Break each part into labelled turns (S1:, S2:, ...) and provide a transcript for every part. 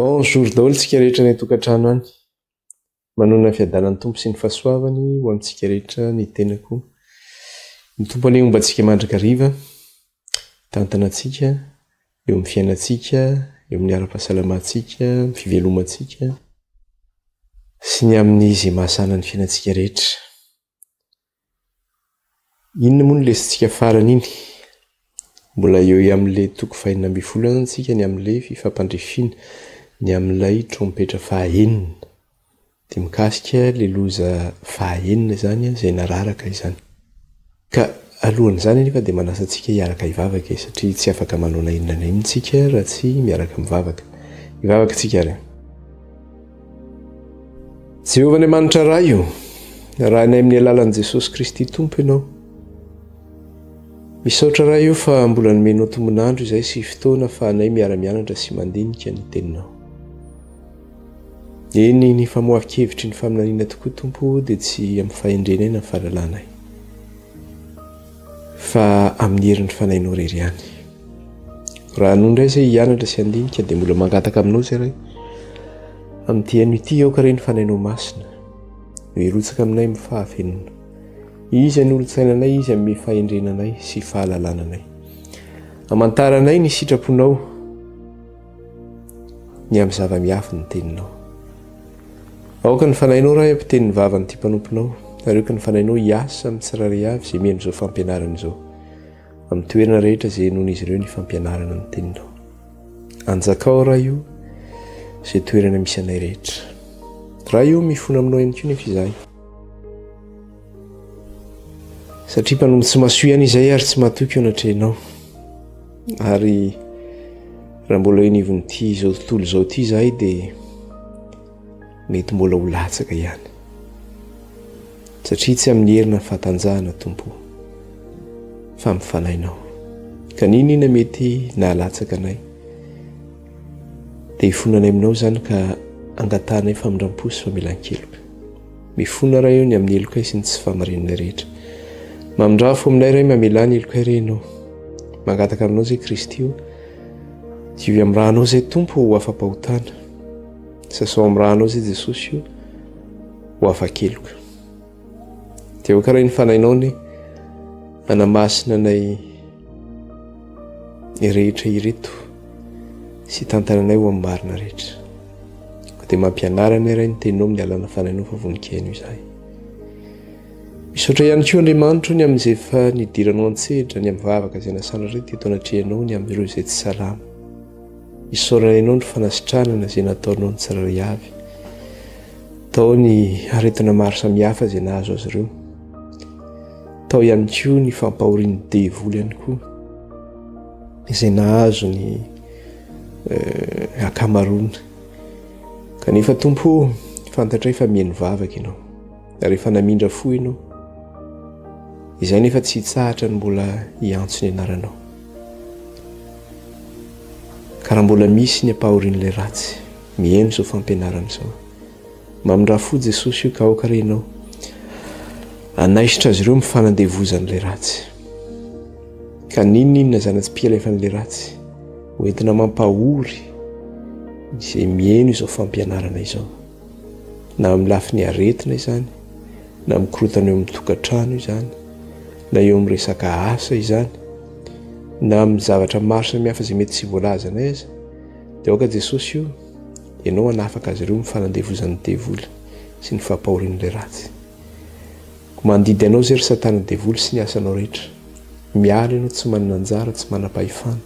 S1: Bonjour daholo tsika rehetra any an-tokantrano any. Manonona ny fiadanan'ny Tompo sy ny fahasoavany ho amintsika rehetra ny tenako. Ny Tompo anie homba antsika mandrakariva, hitantana antsika eo amin'ny fiainantsika, eo amin'ny ara-pahasalamantsika, amin'ny fivelomantsika sy ny amin'ny izay mahasana ny fiainantsika rehetra. Inona moa no lesintsika farany iny? Mbola eo amin'ilay toko fahenina ambin'ny folo ihany isika ny amin'ilay fifampandrifiana, ny amin'ilay trompetra fahaenina. Dia mikasika ilay loza fahaenina izany izay nararaka izany. Ka alohan'izany anefa dia manasa antsika hiaraka hivavaka e, satria tsy afaka manao na inona na inona isika raha tsy miaraka mivavaka. Hivavaka isika ary. Jehovah Andriamanitra Ray o, Rainay amin'ny alalan'i Jesosy Kristy Tompo Ianao. Misaotra Ray o fa mbola nomenao tombon'andro izay sy fotoana afahanay miara-mianatra sy mandinika ny Teninao. Eny, ny famoahan-kevitry ny faminaniana tokoa Tompo dia tsy amin'ny fahendrenay na fahalalanay, fa amin'ny herin'ny Fanahinao irery ihany. Raha anao indray izay hianatra sy handinika dia mbola mangataka aminao izay Ray. Amin'ity haino ity aoka re ny Fanahinao Masina no hirotsaka aminay amin'ny fahafenoana. Izy hanolotsaina anay, Izy hanome fahendrena anay sy fahalalana anay. Hamantaranay ny sitraponao ny amin'ny zava-miafy ny teninao. Aoka ny Fanahinao Ray hampiteny ny vavan'ity mpanomponao, ary aoka ny Fanahinao hiasa amin'ny tsirairay avy izay mihaino izao fampianarana izao. Amin'ny toerana rehetra izay henoin'izy ireo ny fampianarana ny teninao. Anjakao, Ray o, izay toerana misy anay rehetra. Ray o, mifona aminao ihany koa nefa izahay. Satria mpanompo tsy masoa ihany izay ary tsy matoky eo anatrehanao. Ary raha mbola eo anivon'ity izao tontolo izao ity izahay dia mety mbola ho latsaka ihany. Satria tsy amin'ny hery na fahatanjahana, Tompo o, fa amin'ny Fanahinao. Ka n'inon'inona mety nahalatsaka anay, dia ifonanay aminao izany ka angatahanay famindram-po sy famelan-keloka. Mifona Ray o ny amin'ny helokay sy ny tsy fahamarinanay rehetra. Mamindrà fo aminay Ray, mamelà ny helokay re Ianao. Mangataka aminao izay Kristy o, diovy amin'ny rànao izay Tompo ho afa-pahotana. Sasao amin'ny rànao izay Jesosy o, ho afa-keloka. Dia aoka Ray ny Fanahinao anie hanamasina anay rehetra ireto sy hitantana anay ho amin'ny marina rehetra. Koa dia mampianara anay Ray ny Teninao amin'ny alalan'ny Fanahinao fa vonon-kihaino izahay. Misaotra ihany koa Andriamanitro ny amin'izay efa nidiranao an-tsehatra ny amin'ny vavaka izay nasandratra teto anatrehanao ny amin'ireo izay tsy salama. Isaorana Ianao ny fanasitranana izay nataonao ny tsirairay avy. Tao ny aretina maro samihafa izay nahazo azy ireo. Tao ihany koa ny fampahorian'ny devoly ihany koa izay nahazo ny eh, ankamaroana. Kanefa Tompo ô, fantatray fa mihaino vavaka Ianao. Ary efa namindra fo Ianao. Izay nefa tsy hitsahatra ny mbola hiantso ny anaranao. Ka raha mbola misy ny ampahorian'ilay ratsy, mihaino izao fampianarana izao. Mamindrà fo Jesosy io ka aoka re Ianao hanaisotra azy ireo amin'ny fanandevozan'ilay ratsy. Ka n'inon'inona zana-tsipìalefan'ilay ratsy, ho entina mampahory izay mihaino izao fampianarana izao. Na amin'ny lafiny aretina izany, na mikorontana eo amin'ny tokantrano izany, na eo amin'ny resaka asa izany, na amin'ny zavatra maro samihafa izay mety tsy voalazanay aza, dia aoka Jesosy io, Ianao hanafaka azy ireo amin'ny fanandevozan'ny devoly sy ny fampahorian'ilay ratsy. Koa mandidy anao izay ry Satana devoly sy ny asanao rehetra. Miala ianao tsy manana anjara, tsy manam-pahefana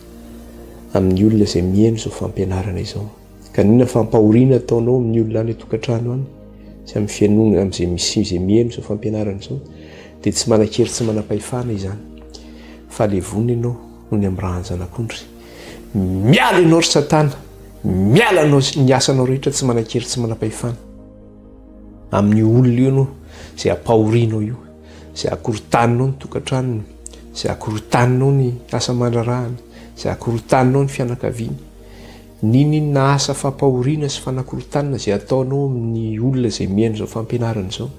S1: amin'ny olona izay mihaino izao fampianarana izao. Ka n'inona fampahoriana ataonao amin'ny olona any an-tokantrano any sy amin'ny fihainoana amin'izay misy izay mihaino izao fampianarana izao dia tsy manan-kery tsy manam-pahefana izany fa levonina ianao noho ny amin'ny ràn'ny zanak'ondry. Miala ianao ry Satana, miala anao ny asanao rehetra tsy manan-kery tsy manam-pahefana amin'io olona io ianao izay ampahorianao io, izay akorontaninao ny tokantranony, izay akorontaninao ny asa aman-drarahany, izay akorontaninao ny fianakaviany. N'inon'inona asa fampahoriana sy fanakorontanana izay ataonao amin'ny olona izay mihaino izao fampianarana izao,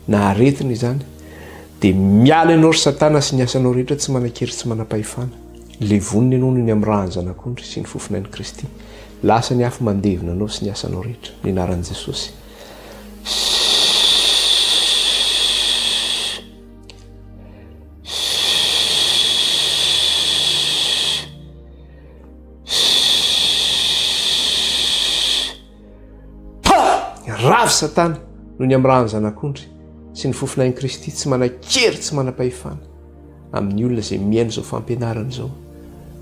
S1: na aretina izany, dia miala ianao ry Satana sy ny asanao rehetra tsy manan-kery tsy manam-pahefana. Levonina ianao noho ny amin'ny ràn'ny Zanak'ondry sy ny fofonain'i Kristy. Lasa ny afo mandevona anao sy ny asanao rehetra. Amin'ny anaran'i Jesosy. Ravo Satana noho ny amin'ny ràn'ny Zanak'ondry sy ny fofonain'i Kristy tsy manan-kery tsy manam-pahefana amin'ny olona izay mihaino izao fampianarana izao,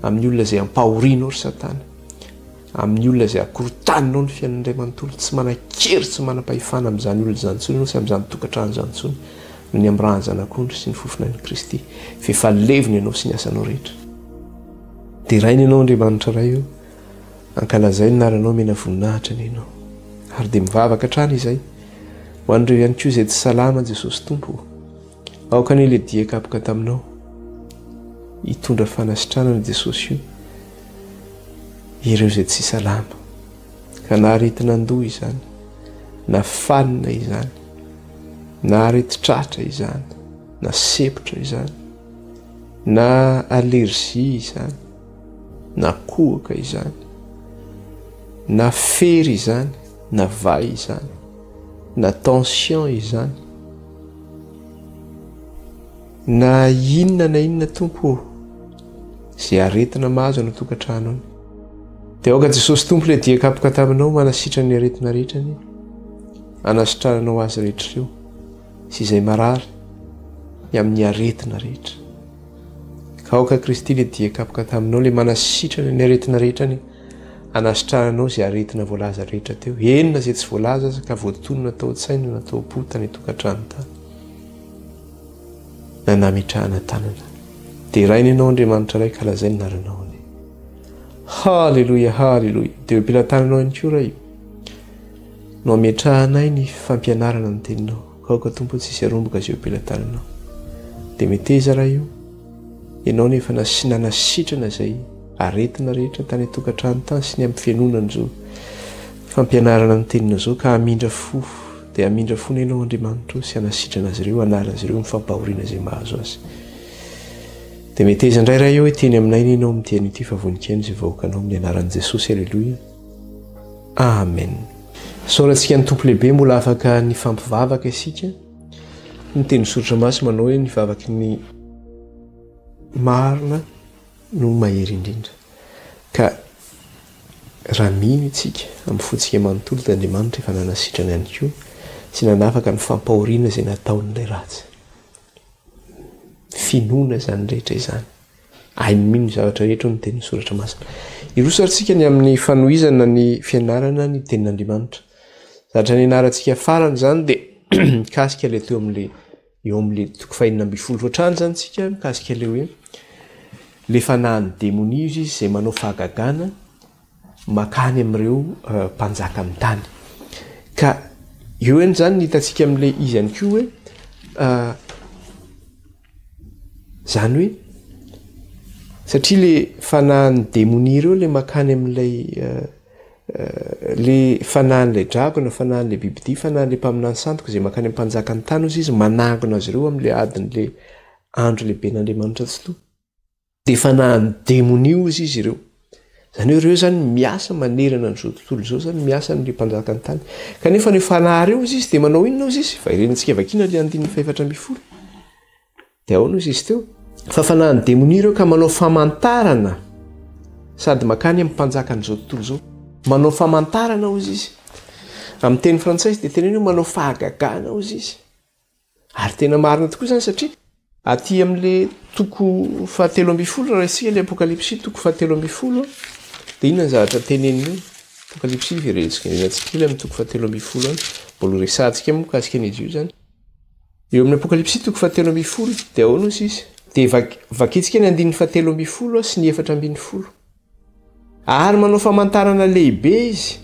S1: amin'ny olona izay ampahorianao ry Satana, amin'ny olona izay akorontaninao ny fiainany iray manontolo, tsy manan-kery tsy manam-pahefana amin'izany olona izany intsony ianao sy amin'izany tokantrano izany intsony noho ny amin'ny ràn'ny Zanak'ondry sy ny fofonain'i Kristy, fa efa levona ianao sy ny asanao rehetra. Deraina ianao Andriamanitra Ray o, ankalazaina ny anaranao omena voninahitra anie ianao. Ary dia mivavaka hatrany izay ho an'ireo ihany koa izay tsy salama Jesosy Tompo o. Aoka anie ilay dia kapoka taminao hitondra fanasitranana Jesosy io ireo izay tsy salama. Ka na aretin'andoha izany, na fanina izany, na aretin-tratra izany, na sepotra izany, na allergie izany, na kohaka izany, na fery izany, na vay izany, na tension izany, na inona na inona Tompo ô, izay aretina mahazo any an-tokantrano any. Dia aoka Jesosy Tompo ilay dia kapoka taminao manasitrana ny aretina rehetra anie, anasitrananao azy rehetra ireo. sy izay marary ny amin'ny aretina rehetra. Ka aoka Kristy le dia kapoka taminao le manasitrana ny aretina rehetra ny anasitrananao izay aretina voalaza rehetra teo. Eny na izay tsy voalaza aza ka voatonona tao an-tsaina na tao am-po tany an-tokantrano tany. Na nametrahana tanana. Deraina ianao Andriamanitra Ray ka lazaina ny anaranao anie. Haleloia, haleloia. Dia eo am-pelatananao ihany koa Ray. No ametrahanay ny fampianarana ny teninao. Ka aoka Tompo tsy hisy aromboka izay eo am-pelatananao. Dia meteza Ray o, Ianao no efa nanasitrana izay aretina rehetra tany an-tokantrano tany sy ny amin'ny fihainoana an'izao fampianarana ny teninao izao ka hamindra fo dia hamindra fo ny Ianao Andriamanitra o sy hanasitrana azy ireo, hanala azy ireo amin'ny fampahoriana izay mahazo azy. Dia meteza indray Ray o hiteny aminay ny Ianao amin'ity anio ity fa voninkaino izay vahoakanao amin'ny anaran'i Jesosy. Aleloia. Amen. Isaorantsika ny Tompo lehibe mbola afaka nifampivavaka isika. Ny teny soratra masina manao hoe ny vavaky ny marina no mahery indrindra. Ka raha mino isika amin'ny fontsika manontolo dia Andriamanitra efa nanasitrana ihany koa sy nanafaka ny fampahoriana izay nataon'ilay ratsy. Finoana izany rehetra izany. Ahy mino ny zavatra rehetra hoy ny tenin'ny soratra masina. Hiroso ary tsika ny amin'ny fanohizana ny fianarana ny tenin'Andriamanitra. Zavatra nianarantsika farany izany dia mikasika ilay teo amin'ilay eo amin'ilay toko fahenina ambin'ny folo hatrany izany tsika mikasika ilay hoe ilay fanahin'ny demonia izy izay manao fahagagana makany amin'ireo eh, mpanjaka amin'ny tany. Ka eo ihany izany ny hitantsika amin'ilay izy ihany koa hoe eh, Izany hoe, satria le fanahin'ny demonia ireo le makany amin'ilay le fanahin'ilay dragona, fanahin'ilay bibidia, fanahin'ilay mpaminany sandoka izay makany amin'ny mpanjakan'ny tany hozy izy, manangona azy ireo amin'ilay adin'ilay andro lehiben'Andriamanitra Tsitoha. Dia fanahin'ny demonia hozy izy ireo. Izany hoe ireo izany miasa manerana an'izao tontolo izao izany, miasa amin'ireo mpanjakan'ny tany. Kanefa ireo fanahy ireo hozy izy dia manao inona hozy izy? Fa irenintsika vakiana ilay andininy fahefatra ambin'ny folo. Dia ahoana hozy izy teo? Fa fanahin'ny demonia ireo ka manao famantarana sady makany amin'ny mpanjakan'izao tontolo izao. Manao famantarana hozy izy. Amin'ny teny frantsay izy dia teneno hoe manao fahagagana hozy izy. Ary tena marina tokoa izany satria aty amin'le toko fahatelo ambin'ny folo raha isika le apokalypsy toko fahatelo ambin'ny folo dia inona ny zavatra teneniny eo? Apokalypsy verentsika verentsika kely amin'ny toko fahatelo ambin'ny folo any mbola ho resahantsika moa mikasika an'izy io izany. Eo amin'ny apokalypsy toko fahatelo ambin'ny folo dia ahoana hozy izy? Dia vakintsika ny andininy fahatelo ambin'ny folo sy ny efatra ambin'ny folo. Ary manao famantarana lehibe izy,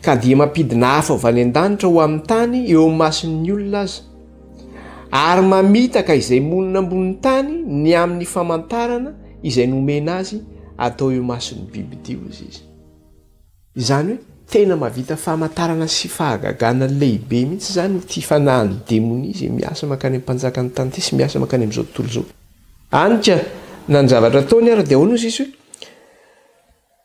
S1: ka dia mampidina afo avy any an-danitra ho amin'ny tany eo amin'ny mason'ny olona aza, ary mamitaka izay monina ambonin'ny tany ny amin'ny famantarana izay nomena azy atao eo imason'ny bibidia, hoy izy. Izany hoe tena mahavita famantarana sy fahagagana lehibe mihitsy izany ity fanahin'ny demonia izay miasa mankany amin'ny mpanjakan'ny tany ity sy miasa mankany amin'izao tontolo izao. Any ka na ny zavatra ataony ary dia ahoana hozy izy hoe.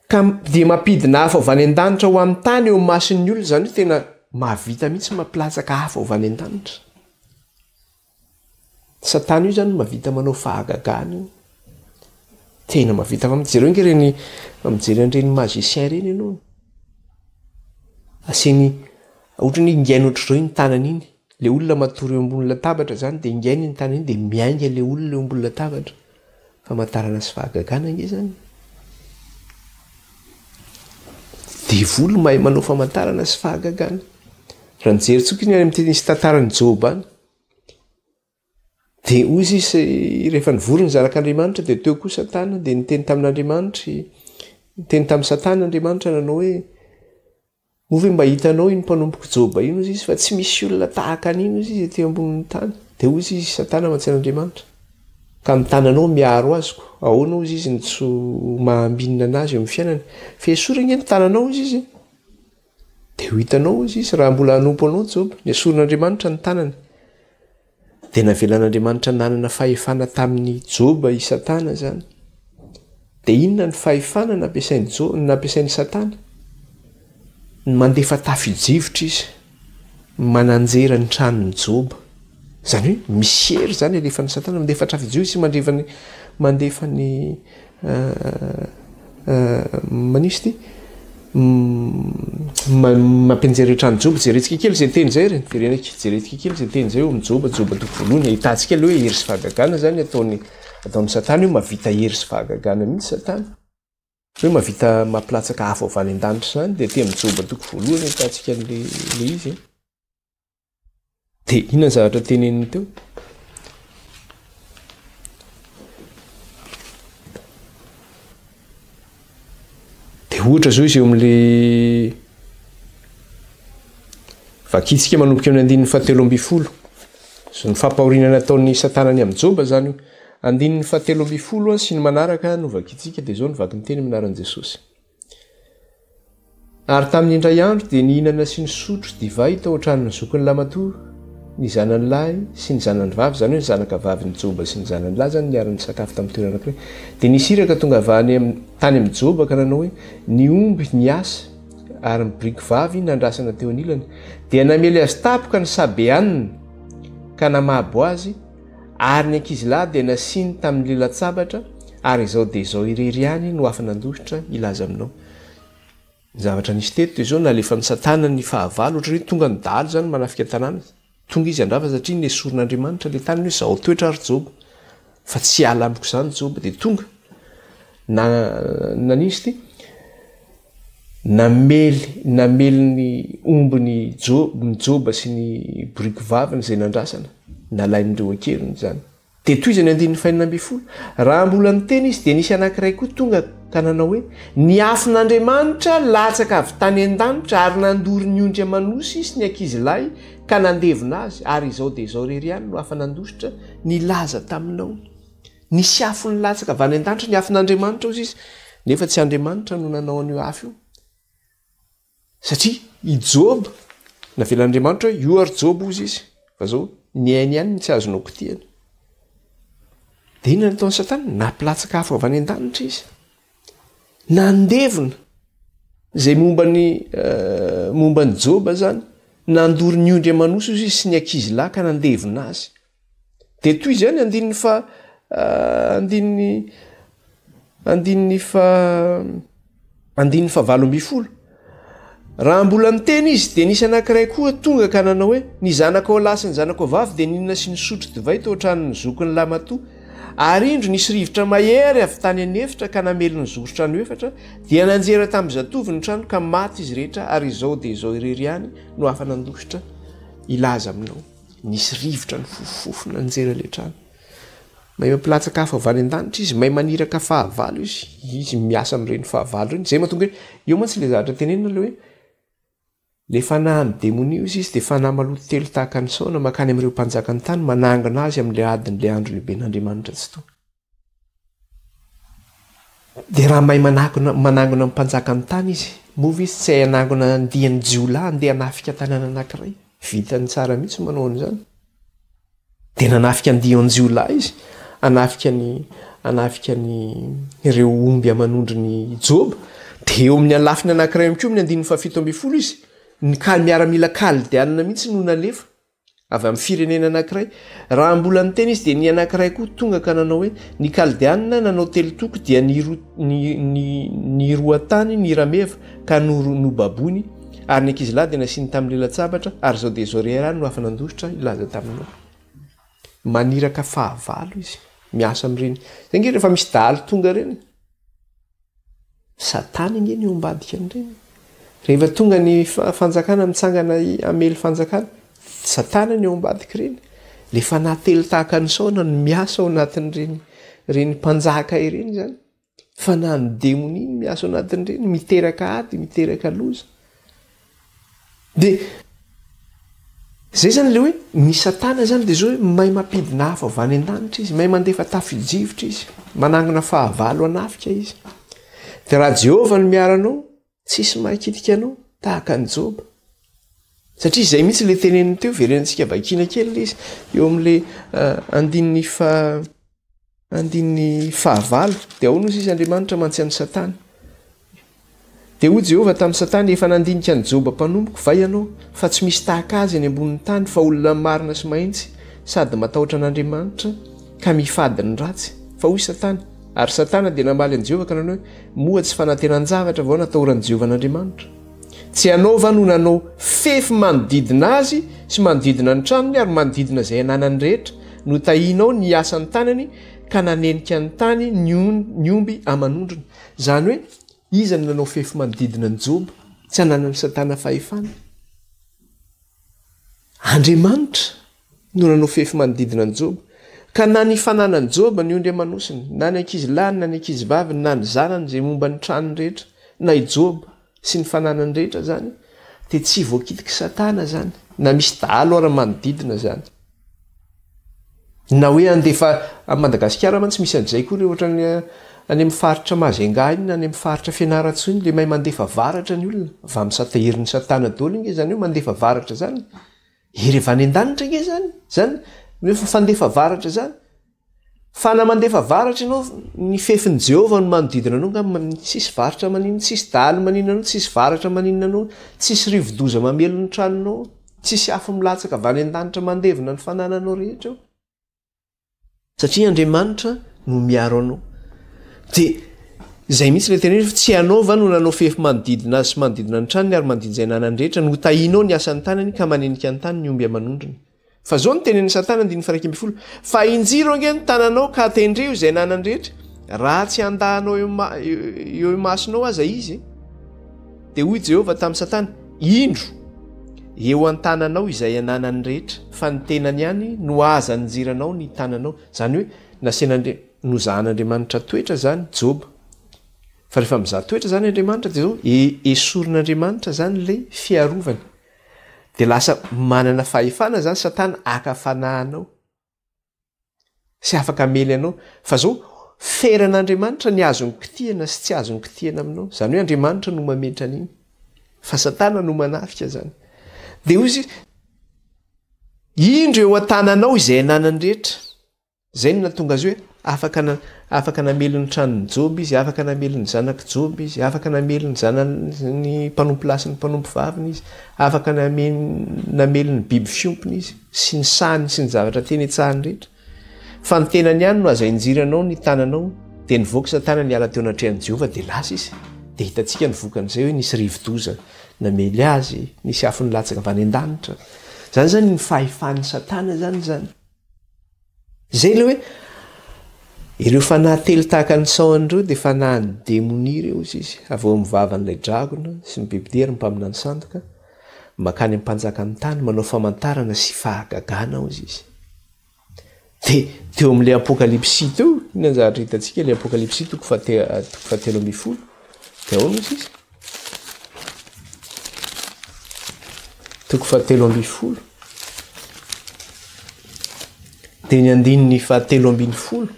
S1: Ka dia mampidina afo avy any an-danitra ho amin'ny tany eo imason'ny olona, izany hoe tena mahavita mihitsy mampilatsaka afo avy any an-danitra. Satana io izany mahavita manao fahagagana io. Tena mahavita fa jereo ange ireny mijery an'ireny magicien ireny ianao. Asiany ohatran'ny hoe ingainy ohatr'izao iny tanany iny. Le olona matory eo ambony latabatra izany dia ingainy iny tanany iny dia miainga le olona eo ambony latabatra. Famantarana sy fahagagana ange izany. Devoly mahay manao famantarana sy fahagagana. Raha nijery tsoka iny any amin'ity nisy tantaran'i Joba any. Dia hoy izy rehefa nivory ny zanak'Andriamanitra dia teo koa Satana dia niteny tamin'Andriamanitra, niteny tamin'i Satana Andriamanitra nanao hoe Moa ve mba hitanao iny mpanompoko Joba iny, hozy izy, fa tsy misy olona tahaka an'iny, hozy izy, ety ambonin'ny tany. Dia hozy izy, Satana mantsy an'Andriamanitra, ka ny tananao miaro azy ko, ahoana, hozy izy, no tsy ho mahambinina an'azy eo amin'ny fiainany? Fa esory ange ny tananao, hozy izy, dia ho hitanao, hozy izy, raha mbola hanompo anao Joba. Nesorin'Andriamanitra ny tanany. Dia navelan'Andriamanitra nanana fahefana tamin'i Joba i Satana izany. Dia inona ny fahefana nampiasain'i Jo, nampiasain'i Satana? Ny mandefa tafi-drivotra izy, mananjera ny tranon'i Joba. Izany hoe misy hery izany alefan'i Satana, mandefa tafi-drivotra izy, mandefa ny, mandefa ny Manisy ity mampianjera io trano Joba. Jerentsika kely izay teny izay ry. Jerentsika kely izay teny izay eo amin'ny Joba, Joba toko voalohany. Ahitantsika aloha hoe hery sy fahagagana izany ataon'ny ataon'i Satana io, mahavita hery sy fahagagana mihitsy Satana. Hoe mahavita mampilatsaka afo avy any an-danitra izany, dia aty amin'ny Joba toko voalohany ahitantsika an'ilay izy. Dia inona ny zavatra teneniny teo? Dia ohatra izao izy eo amin'le vakintsika manomboka eo amin'ny andininy fahatelo ambin'ny folo. Ny fampahoriana nataon'ny Satana ny amin'i Joba izany io. Andininy fahatelo ambin'ny folo sy ny manaraka no vakintsika dia izao no vakin-teny amin'ny anaran'i Jesosy. Ary tamin'ny indray andro dia nihinana sy nisotro divay tao an-tranon'ny zokiny lamatoa ny zanany lahy sy ny zanany vavy, izany hoe ny zanaka vavin'i Joba sy ny zanany lahy izany niara-nisakafo tamin'ny toerana anankiray. Dia nisy iraka tonga avy any am-, tany amin'i Joba ka nanao hoe, Ny omby niasa ary ny boriky vavy nandrasana teo anilany. Dia namely azy tampoka ny Sabeanina ka namabo azy, Ary ny ankizilahy dia nasiany tamin'ny lelan-tsabatra, ary izao dia izao irery ihany no afa-nandositra hilaza aminao. Ny zavatra nisy teto dia izao, nalefan'i Satana ny fahavalo, ohatran'ny hoe tonga ny dahalo izany manafika tanàna, tonga izy handrava satria nesorin'Andriamanitra ilay taniny hoe izao toetra ary Joba, fa tsy hiala amiko izany Joba, dia tonga na nanino izy ity? Namely namely ny ombin'i Jo ny Joba sy ny boriky vaviny izay nandrasana. Nalain'ireo an-keriny izany. Dia tohizany andininy fahenina ambin'ny folo, Raha mbola niteny izy, dia nisy anankiray koa tonga ka nanao hoe, Ny afon'Andriamanitra latsaka avy tany an-danitra ary nandoro ny ondry aman'osy sy ny ankizilahy ka nandevona azy, ary izao dia izao irery ihany no afa-nandositra nilaza taminao. Nisy afo nilatsaka avy any an-danitra, ny afon'Andriamanitra hozy izy, nefa tsy Andriamanitra no nanao an'io afo io. Satria i Joba, navelan'Andriamanitra hoe io ary Joba hozy izy, fa zao ny ainy ihany no tsy azonao kitihana. Dia inona nataon'i Satana? Nampilatsaka afo avy any an-danitra izy. Nandevona izay momba ny eh, momba an'i Joba zany, nandoro ny ondry aman'osy hozy izy sy ny ankizy lahy ka nandevona azy. Dia toy izay ny andininy fa andininy andininy fa andininy fa 18. Raha mbola niteny izy dia nisy anankiray koa tonga ka nanao hoe ny zanakao lahy sy ny zanakao vavy dia nihinana sy nisotro divay tao an-tranon'ny zokiny lamatoa. Ary indro nisy rivotra mahery avy tany an'efitra ka namely ny zoron-trano efatra, dia nanjera tamin'ny zatovo ny trano ka maty izy rehetra ary izao dia izao irery ihany no afa-nandositra hilaza aminao. Nisy rivotra nifofofofo nanjera ilay trano. Mahay mampilatsaka afo avy any an-danitra izy, mahay maniraka fahavalo izy. Izy miasa amin'ireny fahavalo ireny. Izay mahatonga hoe, eo mantsy ilay zavatra tenenina ilay hoe, ilay fanahin'ny demonia hozy izy dia fanahy maloto telo tahaka ny saona mankany amin'ireo mpanjakan'ny tany manangona azy amin'ilay adin'ilay andro lehiben'Andriamanitra Tsitoha. Dia raha mahay manangona manangona ny mpanjakan'ny tany izy, moa ve izy tsy hay hanangona andiany jiolahy handeha hanafika tanàna anankiray? Vitany tsara mihitsy manao an'izany. Dia nanafika andian-jiolahy izy, hanafika ny hanafika ny ireo omby aman'ondrin'i Joba. Dia eo amin'ny lafiny anankiray ihany koa amin'ny andininy fahafito ambin'ny folo izy, ny miaramila kaldeanina mihitsy no nalefa avy amin'ny firenena anankiray. Raha mbola niteny izy dia ny anankiray koa tonga ka nanao hoe, Ny Kaldeanina nanao telo toko dia niroa tany ny rameva ka nobaboiny, ary ny ankizilahy dia nasiany tamin'ny lelan-tsabatra, ary izao dia izao irery ihany no afa-nandositra hilaza taminao. Maniraka fahavalo izy, miasa amin'ireny. Izay ange rehefa misy dahalo tonga ireny. Satana ange ny eo ambadika an'ireny. Rehefa tonga ny fanjakana mitsangana hamely fanjakana, Satana ny eo ambadika ireny. Le fanahy telo tahaka ny saona no miasa ao anatin'ireny ireny mpanjaka ireny izany. Fanahin'ny demonia no miasa ao anatin'ireny, miteraka ady, miteraka loza. Dia zay zany le hoe ny satana zany de zao hoe mahay mampidina afo avy any an-danitra izy, mahay mandefa tafio-drivotra izy, manangona fahavalo hanafika izy. De raha Jehovah no miaro anao, tsisy mahakitika anao tahaka an'i Joba. Satria izay mihitsy le teneniny teo, verenantsika vakiana kely le izy eo amin'le eh, andininy fa Andininy fahavalo, Dia ahoana hozy izy Andriamanitra mantsy an'i Satana? Dia hoy Jehovah tamin'i Satana, Efa nandinika an'i Joba mpanompoko va ianao, fa tsy misy tahaka azy eny ambonin'ny tany, fa olona marina sy mahitsy, sady matahotra an'Andriamanitra, ka mifady ny ratsy? Fa hoy Satana, Ary Satana dia namaly an'i Jehovah ka nanao hoe, Moa tsy fanantenan-javatra vao natahoran'i Jehovah an'Andriamanitra? Tsy ianao va no nanao fefy manodidina azy sy manodidina ny tranony ary manodidina izay ananany rehetra? Notahianao ny asan'ny tanany ka nanenika ny tany ny omby aman'ondriny. Izany hoe, iza no nanao fefy manodidina an'i Joba? Tsy ananan'i Satana fahefana. Andriamanitra no nanao fefy manodidina an'i Joba. Ka na ny fananan'i Joba, ny ondry aman'osiny, na ny ankizilahiny, na ny ankizivaviny, na ny zanany izay momba ny tranony rehetra, na i Joba sy ny fananany rehetra izany, dia tsy voakitik'i Satana izany, na misy dahalo ara manodidina izany. Na hoe handefa, any Madagasikara mantsy misy an'izay koa, ohatran'ny any amin'ny faritra Majunga iny na any amin'ny faritra Fianarantsoa iny, ilay mahay mandefa varatra ny olona, avy amin'ny sata, herin'i Satana daholo ange izany hoe mandefa varatra izany. Hery avy any an-danitra ange izany, izany hoe fandefa varatra izany. Fa na mandefa varatra ianao, ny fefin'i Jehovah no manodidina anao angamba, tsisy varatra maninona, tsisy dahalo maninona anao, tsisy varatra maninona anao, tsisy rivodoza mamely ny tranonao, tsisy afo milatsaka avy any an-danitra mandevona ny fanananao rehetra eo. Satria Andriamanitra no miaro anao. Dia izay mihitsy ilay teneniny fa tsy ianao va no nanao fefy manodidina azy sy manodidina ny tranony ary manodidina izay ananany rehetra, notahianao ny asan'ny tanany ka manenika ny tany ny omby aman'ondriny. Fa izao no tenenin'i Satana andininy faha-11, fa injiro ange ny tananao ka tendreo izay ananany rehetra, raha tsy handà anao eo imasonao aza izy. Dia hoy Jehovah tamin'i Satana, Indro, eo an-tananao izay ananany rehetra, fa ny tenany ihany no aza anjiranao ny tananao. Izany hoe, nasian'Andri-, nozahan'Andriamanitra toetra izany Joba. Fa rehefa mizaha toetra izany Andriamanitra dia izao, e, esorin'Andriamanitra izany ilay fiarovany. Dia lasa manana fahefana izany Satana haka fanahy anao. Sy afaka hamely anao. Fa zao, feran'Andriamanitra ny azony kitihana sy tsy azony kitihana aminao. Izany hoe Andriamanitra no mametra an'iny. Fa Satana no manafika izany. Dia hoy izy, Indro eo an-tananao izay ananany rehetra. Izay no nahatonga azy hoe afaka na, afaka namely ny tranon'i Joba izy, afaka namely ny zanak'i Joba izy, afaka namely ny zanany, ny mpanompolahy sy ny mpanompovaviny izy, afaka namely, namely ny biby fiompiny izy. sy ny sahany sy ny zavatra teny an-tsahany rehetra, fa ny tenany ihany no aza injiranao ny tananao, dia nivoaka Satana niala teo anatrehan'i Jehovah, dia lasa izy. Dia hitantsika ny vokan'izay hoe nisy rivo-doza namely azy, nisy afo nilatsaka avy any an-danitra. Izany izany ny fahefan'i Satana izany izany. Izay ilay hoe ireo fanahy telo tahaka ny sahona ireo dia fanahin'ny demonia ireo hozy izy, avy ao amin'ny vavan'ilay dragona sy ny bibidia ary ny mpaminany sandoka. Mankany amin'ny mpanjakan'ny tany manao famantarana sy fahagagana hozy izy. Dia teo amin'ilay apokalypsy teo, inona ny zavatra hitantsika ilay apokalypsy toko fahate- toko fahatelo ambin'ny folo. Dia ahoana hozy izy? Toko fahatelo ambin'ny folo. Dia ny andininy fahatelo ambin'ny folo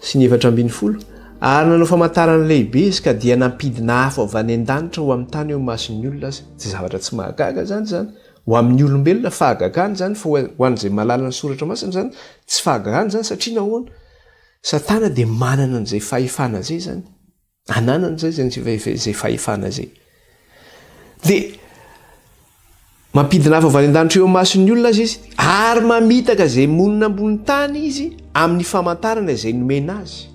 S1: sy ny 14, Ary nanao famantarana lehibe izy ka dia nampidina afo avy any an-danitra ho amin'ny tany eo imason'ny olona aza. Tsy zavatra tsy mahagaga izany izany. Ho amin'ny olombelona, fahagagana izany, fa ho an'izay mahalala ny soratra masina izany, tsy fahagagana izany satria nahoana? Satana dia manana an'izay fahefana izay izany. Ananany izay izany izay fahefana izay. Dia mampidina afo avy any an-danitra eo imason'ny olona aza izy, ary mamitaka izay monina ambony tany izy amin'ny famantarana izay nomena azy.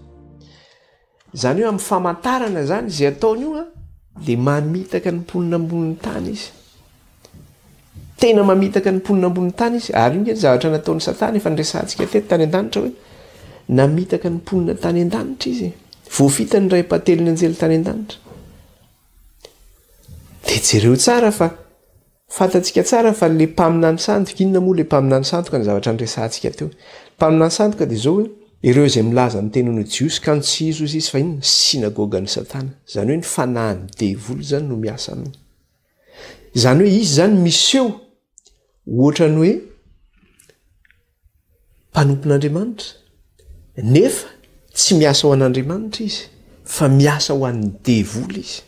S1: Izany hoe amin'ny famantarana izany izay ataony io an, dia mamitaka ny mponina ambonin'ny tany izy. Tena mamitaka ny mponina ambonin'ny tany izy. Ary io nge ny zavatra nataon'i Satana efa niresahantsika teto tany an-danitra hoe namitaka ny mponina tany an-danitra izy. Voafita ny ray ampahatelon'ny anjely tany an-danitra. Dia jereo tsara fa fantatsika tsara fa le mpaminany sandoka, inona moa le mpaminany sandoka ny zavatra niresahantsika teo. Mpaminany sandoka dia izao hoe ireo izay milaza ny tenany ho Jiosy kanjo tsy izy hozy izy fa inona? Synagogan'i Satana. Izany hoe ny fanahin'ny devoly izany no miasa aminy. Izany hoe izy izany miseho ohatran'ny hoe mpanompon'Andriamanitra nefa tsy miasa ho an'Andriamanitra izy fa miasa ho an'ny devoly izy.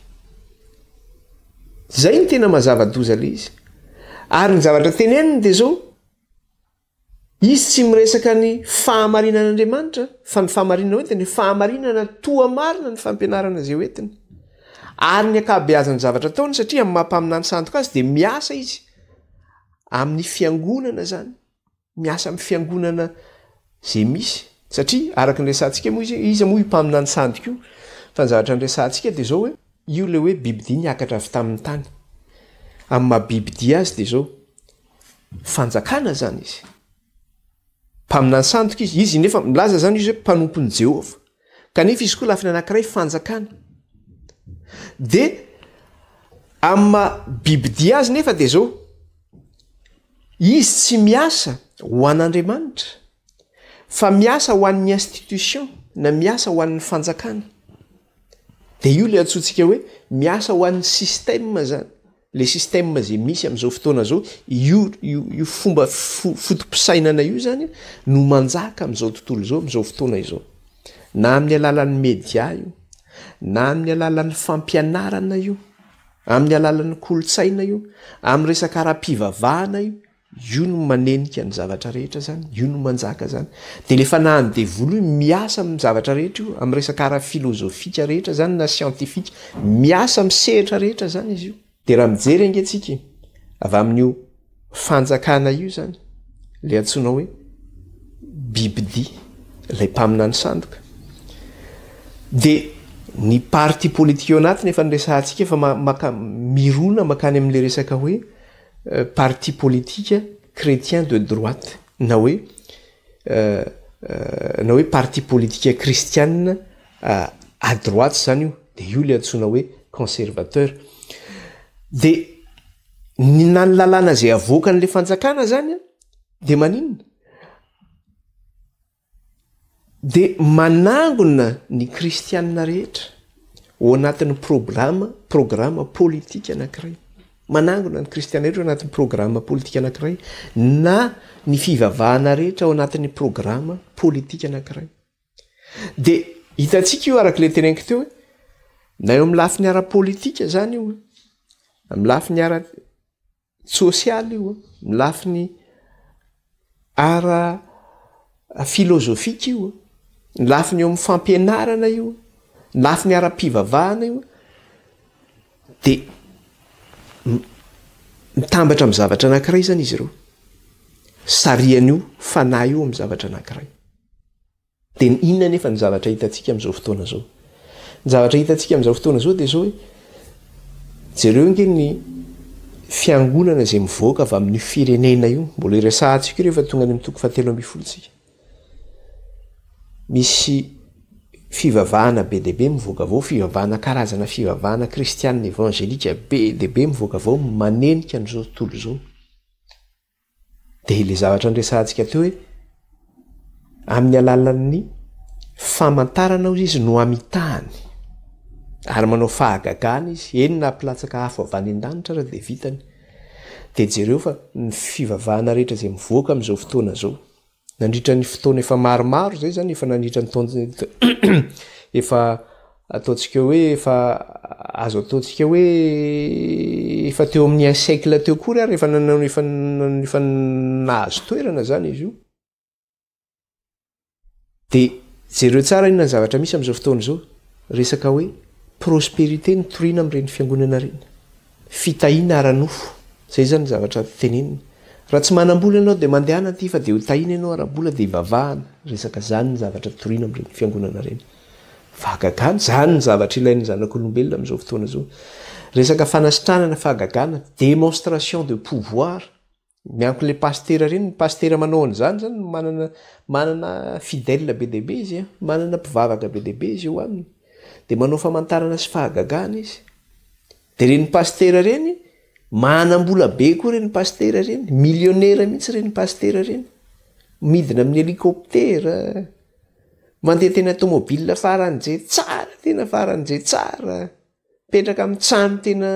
S1: Izay no tena mazava-doza ilay izy. Ary ny zavatra teneniny dia izao, Izy tsy miresaka ny fahamarinan'Andriamanitra, fa ny fahamarinana hoentiny, fahamarinana toa marina ny fampianarana izay hoentiny. Ary ny ankabeazan'ny zavatra ataony, satria amin'ny maha mpaminany sandoka azy dia miasa izy amin'ny fiangonana izany, miasa amin'ny fiangonana izay misy. Satria araka ny resahantsika moa izy, iza moa io mpaminany sandoka io? Fa ny zavatra niresahantsika dia izao hoe, io ilay hoe bibidia niakatra avy tamin'ny tany. Amin'ny maha bibidia azy dia izao, Fanjakana izany izy. Mpaminany sandoka izy. Izy nefa milaza izany izy hoe mpanompon'i Jehovah. Kanefa izy koa lafiny anankiray fanjakana. Dia amin'ny maha bibidia azy nefa dia izao, izy tsy miasa ho an'Andriamanitra fa miasa ho an'ny institution na miasa ho an'ny fanjakana. Dia io ilay antsointsika hoe miasa ho an'ny système izany. Le système zay misy am'zao fotoana zao, io io io fomba foto-pisainana io zany no manjaka am'zao tontolo izao am'zao fotoana izao. Na amin'ny alalan'ny media io, na amin'ny alalan'ny fampianarana io, amin'ny alalan'ny kolontsaina io, amin'ny resaka ara-pivavahana io, Io no manenika ny zavatra rehetra zany, io no manjaka zany. De le fanahin'ny devoly io miasa amin'ny zavatra rehetra io, amin'ny resaka ara-filozofika rehetra zany na siantifika, miasa amin'ny sehatra rehetra zany izy io. De raha mijery ange tsika e, avy amin'io fanjakana io zany, le antsoina hoe bibidia, ilay mpaminany sandoka, de ny parti politika eo anatiny efa niresahantsika fa maka, mirona makany amin'le resaka hoe parti politique chrétien de droite na hoe na hoe parti politique kristianina à droite zany io de io le antsoina hoe conservateur de ny na ny lalàna zay avoakan'le fanjakana zany a de maninona Dia manangona ny kristianina rehetra ao anatin'ny programa, programa politika anankiray. Manangona ny kristianina rehetra ao anatin'ny programa politika anankiray na ny fivavahana rehetra ao anatin'ny programa politika anankiray. Dia hitantsika io araka ilay teneniko teo hoe na eo amin'ny lafiny ara-politika izany io, amin'ny lafiny ara Tsosialy io, ny lafiny ara filozofika io, ny lafiny eo amin'ny fampianarana io, ny lafiny ara-pivavahana io, de mitambatra amin'ny zavatra anankiray zany izy ireo. Sarihan'io fanahy io amin'ny zavatra anankiray. Dia inona anefa ny zavatra hitantsika amin'izao fotoana izao? Ny zavatra hitantsika amin'izao fotoana izao dia izao hoe, jereo ange ny fiangonana izay mivoaka avy amin'io firenena io, mbola iresahantsika io rehefa tonga any amin'ny toko fahatelo ambin'ny folo tsika. Misy fivavahana be dia be mivoaka avy ao, fivavahana karazana fivavahana kristianina evangelika be dia be mivoaka avy ao manenika an'izao tontolo izao. Dia ilay zavatra niresahantsika teo hoe amin'ny alalan'ny famantarana hozy izy no amitahany ary manao fahagagana izy, eny na hampilatsaka afo avy any an-danitra ary dia vitany. Dia jereo fa ny fivavahana rehetra izay mivoaka amin'izao fotoana izao, Nandritra ny fotoana efa maromaro izay zany, efa nandritra ny taon efa ataontsika hoe efa azo ataontsika hoe efa teo amin'ny un siècle teo koa ary efa nanao efa efa nahazo toerana zany izy io. De jereo tsara inona ny zavatra misy amin'izao fotoana izao, resaka hoe. Prospérité no toriana amin'ireny fiangonana ireny. Fitahiana ara-nofo. Izay izany ny zavatra tenenina. Raha tsy manam-bola ianao dia mandehana aty fa dia ho tahiana ianao ara-bola dia ivavahana. Resaka izany ny zavatra toriana amin'ireny fiangonana ireny. Fahagagana, izany ny zavatra ilain'ny zanak'olombelona amin'izao fotoana izao. Resaka fanasitranana, fahagagana, démonstration de pouvoir. Mianko le pasitera ireny, ny pasitera manao an'izany zany manana manana fidèle be dia be izy an, manana mpivavaka be dia be izy eo aminy. Dia manao famantarana sy fahagagana izy. Dia ireny pasitera ireny, manam-bola be koa ireny pasitera ireny, millionnaire mihitsy ireny pasitera ireny. Midina amin'ny hélicoptère, mandeha tena tomobile faran'izay tsara, tena faran'izay tsara. Mipetraka amin'ny trano tena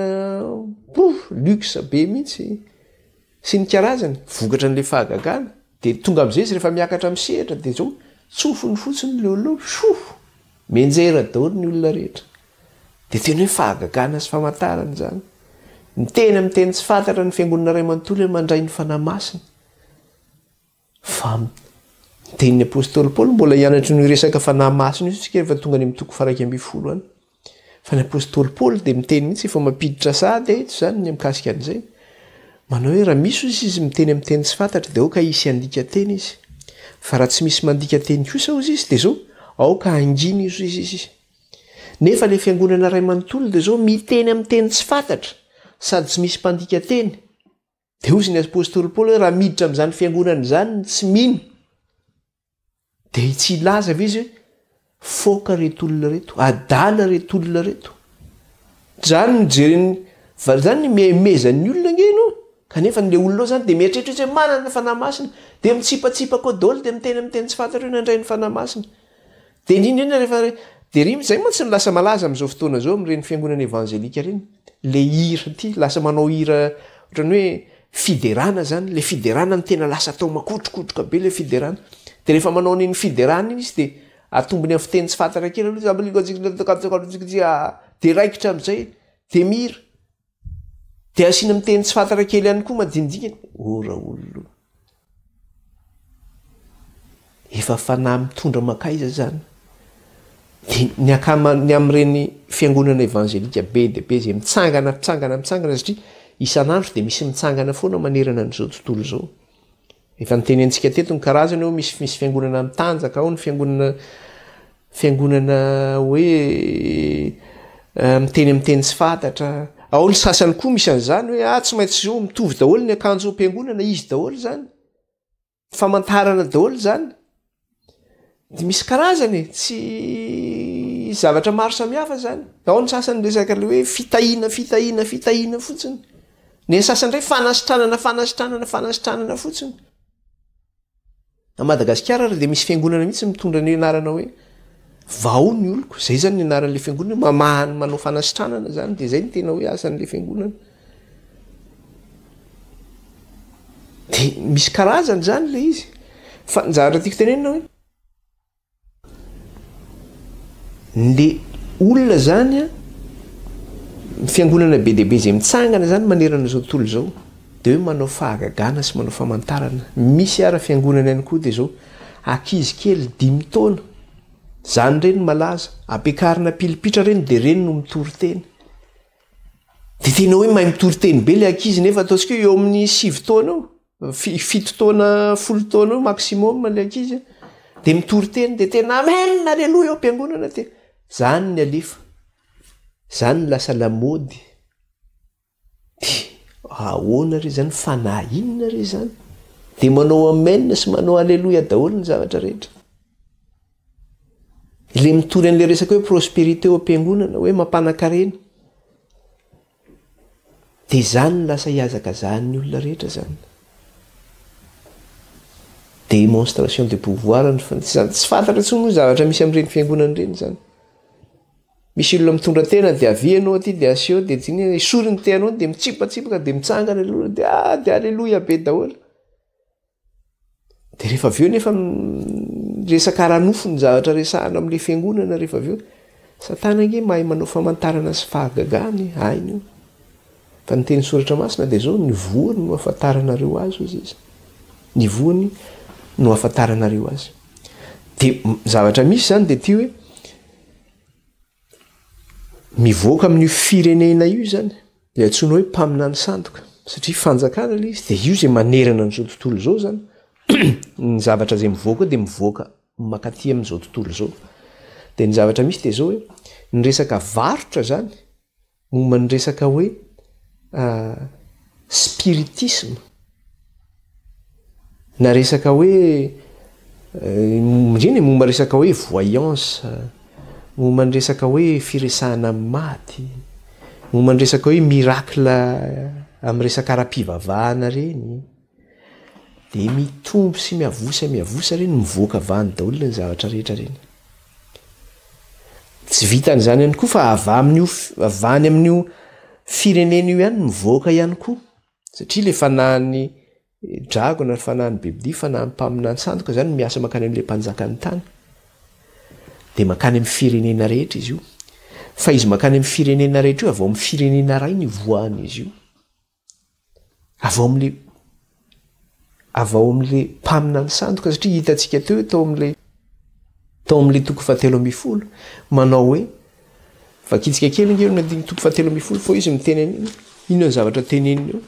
S1: pouf, luxe be mihitsy sy ny karazany, vokatra an'ilay fahagagana. Dia tonga amin'izay izy rehefa miakatra amin'ny sehatra dia izao, tsofiny fotsiny ilay olona eo, souf! Mianjera daholo ny olona rehetra. Dia tena hoe fahagagana sy famantarana izany. Miteny amin'ny teny tsy fantatra ny fiangonana iray manontolo hoe mandray ny Fanahy Masina. Fa ny tenin'ny apostoly Paoly, mbola hianatra an'io resaka fanahy masina io isika rehefa tonga any amin'ny toko faha-11 any. Fa ny apostoly Paoly dia miteny mihitsy efa mampiditra sahady eto izany ny mikasika an'izay. Manao hoe raha misy hozy izy miteny amin'ny teny tsy fantatra dia aoka hisy handika teny izy. Fa raha tsy misy mandika teny kosa hozy izy dia izao, aoka hangina izy hozy izy. Nefa ilay fiangonana iray manontolo dia izao miteny amin'ny teny tsy fantatra sady tsy misy mpandika teny. Dia hozy ny apostoly Paoly hoe raha miditra amin'izany fiangonana izany ny tsy mino, dia tsy hilaza ve izy hoe foka reto olona reto, adala reto olona reto. Izany no jeren'ny, izany ny mihemezan'ny olona ange ianao. Kanefa le olona ao izany dia mieritreritra izy hoe manana ny Fanahy Masina, dia mitsipatsipaka ao daholo, dia miteny amin'ny teny tsy fantatra hoe nandray ny Fanahy Masina. Dia indrindra indrindra rehefa dia ry izay mantsy no lasa malaza amin'izao fotoana izao amin'ireny fiangonana evanjelika ireny, le hira ity, lasa manao hira ohatran'ny hoe fiderana zany, le fiderana no tena lasa atao makotrokotroka be le fiderana. Dia rehefa manao an'iny fiderana iny izy dia atombony amin'ny fiteny tsy fantatra kely aloha, dia raikitra amin'izay, dia mihira. Dia asiana miteny tsy fantatra kely ihany koa madinidinika. Oh raolona o. Efa fanahy mitondra mankaiza zany. Dia ny akama ny amin'ireny fiangonana evanjelika be dia be izay mitsangana mitsangana mitsangana satria isan'andro dia misy mitsangana foana manerana an'izao tontolo izao. Efa nitenentsika teto ny karazany hoe misy misy fiangonana mitanjaka ao ny fiangonana fiangonana hoe miteny amin'ny teny tsy fantatra. Ao ny sasany koa misy an'izany hoe ah tsy maintsy zao mitovy daholo ny akanjo am-piangonana izy daholo izany. Famantarana daholo izany. Dia misy karazany e, tsy zavatra maro samihafa izany. Ao ny sasany resaka le hoe fitahiana, fitahiana, fitahiana fotsiny. Ny an'ny sasany indray fanasitranana, fanasitranana, fanasitranana fotsiny. A Madagasikara ary dia misy fiangonana mihitsy mitondra ny anarana hoe Vao ny oloko. Izay izany ny anaran'ilay fiangonana, mamaha ny manao fanasitranana izany, dia izay no tena hoe asan'ilay fiangonana. Dia misy karazany izany ilay izy. Fa ny zavatra tiako tenenina hoe le olona izany an, ny fiangonana be dia be izay mitsangana izany manerana izao tontolo izao dia hoe manao fahagagana sy manao famantarana. Misy ara fiangonana ihany koa dia izao, ankizy kely dimy taona, izany ireny malaza, ampiakarina pilipitra ireny dia ireny no mitory teny. Dia tena hoe mahay mitory teny be ilay ankizy nefa ataontsika hoe eo amin'ny sivy taona eo, fito taona, folo taona eo maximum ilay ankizy an, dia mitory teny dia tena amen, aleloia eo am-piangonana dia zany ny alefa, zany no lasa lamaody. Dia ahoana re zany, fanahy inona re zany? Dia manao amen sy manao aleloia daholo ny zavatra rehetra. Ilay mitory an'ilay resaka hoe prospérité ao am-piangonana, hoe mampanan-karena. Dia izany no lasa ihazakazahan'ny olona rehetra izany. Démonstration de pouvoir ny izany tsy fantatra intsony moa zavatra misy amin'ireny fiangonana ireny izany. Misy olona mitondra tena dia avia ianao aty dia aseho dia dinihina, esory ny tehanao dia mitsipatsipaka dia mitsangana aloha dia ah dia aleloia be daholo. Dia rehefa avy eo nefa resaka ara-nofo ny zavatra resahana amin'ilay fiangonana rehefa avy eo. Satana ange mahay manao famantarana sy fahagagana e, hainy io. Fa ny teny soratra masina dia izao, ny voany no ahafantaranareo azy hozy izy. Ny voany no ahafantaranareo azy. Dia zavatra misy izany dia ity hoe. Mivoaka amin'io firenena io izany, ilay antsoina hoe mpaminany sandoka, satria fanjakana ilay izy, dia io izay manerana an'izao tontolo izao izany, ny zavatra izay mivoaka eo dia mivoaka mankaty amin'izao tontolo izao. Dia ny zavatra misy dia izao hoe, ny resaka varotra izany, Momba ny resaka hoe spiritisme na resaka hoe indrindra e, momba resaka hoe voyance, momba ny resaka hoe firesahana amin'ny maty, momba ny resaka hoe miracle amin'ny resaka ara-pivavahana ireny. Dia mitombo sy miavosa miavosa ireny, mivoaka avy any daholo ireny zavatra rehetra ireny. Tsy vitan'izany ihany koa fa avy amin'io avy any amin'io firenena io ihany mivoaka ihany koa, satria ilay fanahin'ny dragona, ny fanahin'ny bibidia, fanahin'ny mpaminany sandoka izany miasa mankany amin'ilay mpanjakan'ny tany. Dia mankany amin'ny firenena rehetra izy io. Fa izy mankany amin'ny firenena rehetra io, avy ao amin'ny firenena iray no ivoahan'izy io. Avy ao amin'ilay avy ao amin'ilay mpaminany sandoka satria hitantsika teo hoe tao amin'ilay tao amin'ilay toko fahatelo ambin'ny folo manao hoe vakintsika kely ange eo amin'ny andininy toko fahatelo ambin'ny folo fa izy miteny an'iny inona ny zavatra teneniny eo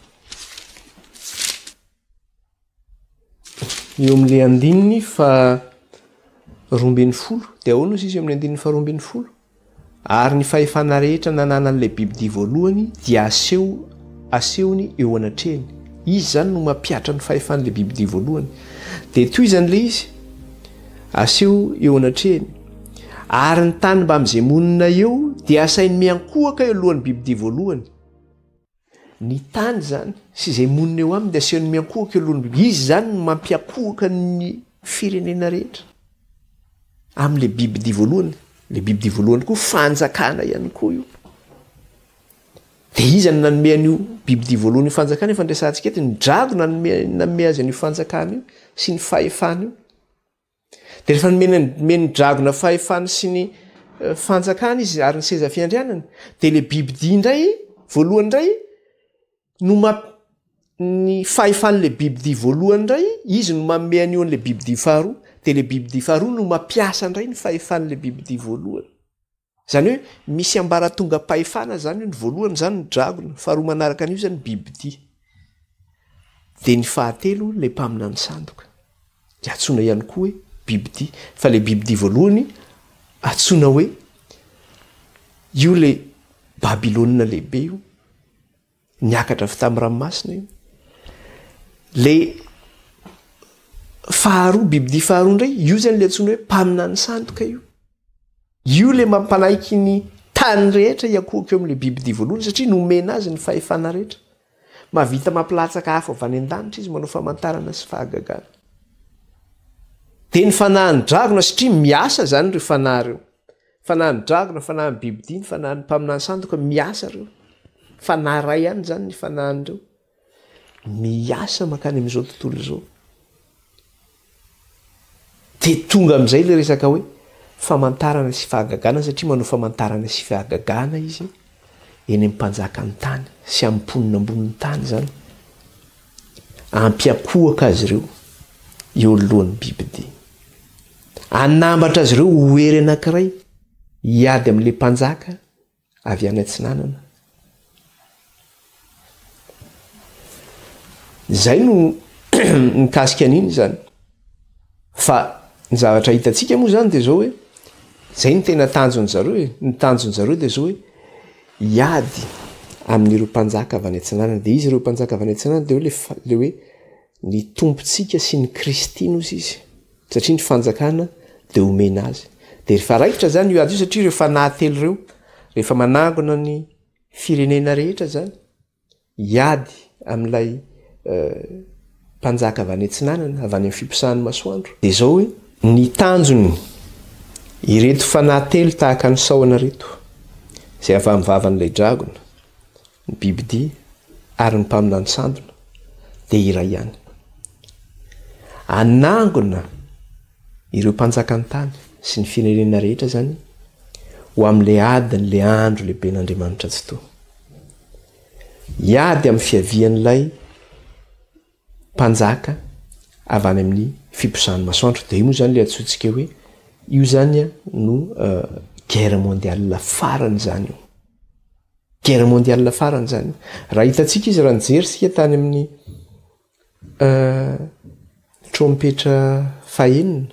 S1: Eo amin'ilay andininy faha 12, dia ahoana ozy izy eo amin'ny andininy faha 12? Ary ny fahefana rehetra nananan'ilay bibidia voalohany dia aseho asehony eo anatrehany. Izy izany no mampihatra ny fahefan'ilay bibidia voalohany. Dia tohizany ilay izy, aseho eo anatrehany. Ary ny tany mbamin'izay monina eo dia asainy miankohoka eo alohan'ny bibidia voalohany. Ny tany izany sy izay monina eo aminy dia asehony miankohoka eo alohan'ny biby. Izy izany no mampiankohoka ny firenena rehetra amin'ilay bibidia voalohany. Ilay bibidia voalohany koa fanjakana ihany koa io. Dia iza no nanome an'io bibidia voalohany io fanjakana efa niresahantsika eto? Ny dragona nanome nanome azy an'io fanjakana io sy ny fahefana io. Dia rehefa nomena nomen'ny dragona fahefana sy ny fanjakana izy ary ny seza fiandrianany, dia ilay bibidia indray voalohany indray no mamp ny fahefan'ilay bibidia voalohany indray izy no manome an'io an'ilay bibidia faharoa, dia ilay bibidia faharoa no mampiasa indray ny fahefan'ilay bibidia voalohany. Izany hoe misy ambaratongam-pahefana izany io, ny voalohany izany ny dragona, ny faharoa manaraka an'io izany ny bibidia. Dia ny fahatelo ilay mpaminany sandoka, dia antsoina ihany koa hoe bibidia. Fa ilay bibidia voalohany antsoina hoe io ilay Babylona lehibe io. Niakatra avy tamin'ny ranomasina io. Le faharoa, bibidia faharoa indray, io zany le antsoina hoe mpaminany sandoka io. Io le mampanaiky ny tany rehetra hiankohoka eo amin'le bibidia voalohany satria nomena azy ny fahefana rehetra. Mahavita mampilatsaka afo avy any an-danitra izy manao famantarana sy fahagagana. Dia ny fanahin'ny dragona satria miasa zany ireo fanahy ireo. Fanahin'ny dragona, fanahin'ny bibidia, ny fanahin'ny mpaminany sandoka, miasa ireo. Fanahy iray ihany izany ny fanahin'ireo. Miasa mankany amin'izao tontolo izao. Dia tonga amin'izay ilay resaka hoe famantarana sy fahagagana satria manao famantarana sy fahagagana izy eny amin'ny mpanjakan'ny tany sy amin'ny mponina ambonin'ny tany izany. Ampiakohaka azy ireo eo anoloan'ny bibidia. Hanambatra azy ireo ho hery anankiray hiady amin'ilay mpanjaka avy any atsinanana. Izay no mikasika an'iny izany. Fa ny zavatra hitantsika moa izany dia izao hoe, izay no tena tanjon'ny zareo e. Ny tanjon'ny zareo dia izao hoe, hiady amin'ireo mpanjaka avy any atsinanana. Dia iza ireo mpanjaka avy any atsinanana? Dia hoe ilay hoe Ny Tompontsika sy ny Kristy no izy izy, satria ny fanjakana dia omena azy. Dia rehefa raikitra izany io ady io, satria ireo fanahy telo ireo, rehefa manangona ny firenena rehetra izany, hiady amin'ilay mpanjaka avy any atsinanana, avy any amin'ny fiposahan'ny masoandro. Dia izao hoe, ny tanjony, ireto fanahy telo tahaka ny sahona ireto, izay avy amin'ny vavan'ilay dragona, Ny bibidia ary ny mpaminany sandona dia iray ihany. Hanangona ireo mpanjakan'ny tany sy ny firenena rehetra izany ho amin'ilay adin'ilay andro lehiben'Andriamanitra Tsitoha. Hiady amin'ny fiavian'ilay mpanjaka avy any amin'ny fiposahan'ny masoandro. Dia io moa izany ilay antsointsika hoe io izany no guerre mondiale farany izany io. Guerre mondiale farany izany. Raha hitantsika izy, raha nijery isika tany amin'ny trompetra fahenina,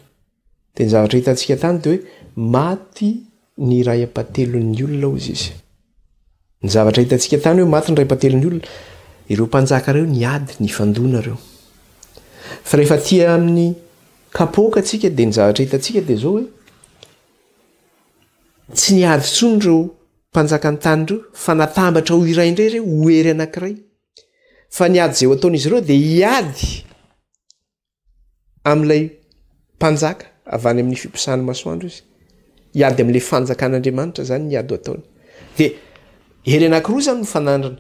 S1: dia ny zavatra hitantsika tany dia hoe maty ny iray ampahatelon'ny olona hozy izy. Ny zavatra hitantsika tany hoe maty ny iray ampahatelon'ny olona, ireo mpanjaka ireo niady, nifandona ireo. Fa rehefa aty amin'ny kapoaka tsika dia ny zavatra hitantsika dia izao hoe tsy niady intsony ireo mpanjakan'ny tany ireo fa natambatra ho iray indray ireo, ho hery anankiray. Fa ny ady izay ho ataon'izy ireo dia hiady amin'ilay mpanjaka avy any amin'ny fiposahan'ny masoandro izy. Hiady amin'ilay fanjakan'Andriamanitra izany ny ady ho ataony. Dia hery anankiroa izany mifanandrina.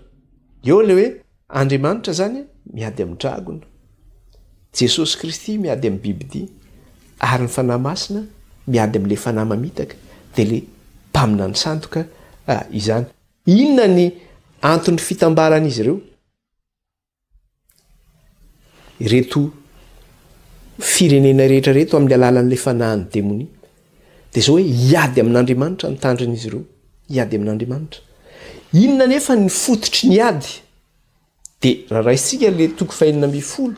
S1: Eo ilay hoe Andriamanitra izany miady amin'ny dragona. Jesosy Kristy miady amin'ny bibidia. Ary ny Fanahy Masina miady amin'ilay fanahy mamitaka, dia ilay mpaminany sandoka izany. Inona ny anton'ny fitambaran'izy ireo? Ireto firenena rehetra ireto amin'ny alalan'ilay fanahin'ny demonia. Dia izao hoe hiady amin'Andriamanitra ny tandrin'izy ireo. Hiady amin'Andriamanitra. Inona anefa ny fototry ny ady? Dia raha raisintsika ilay toko fahenina ambin'ny folo,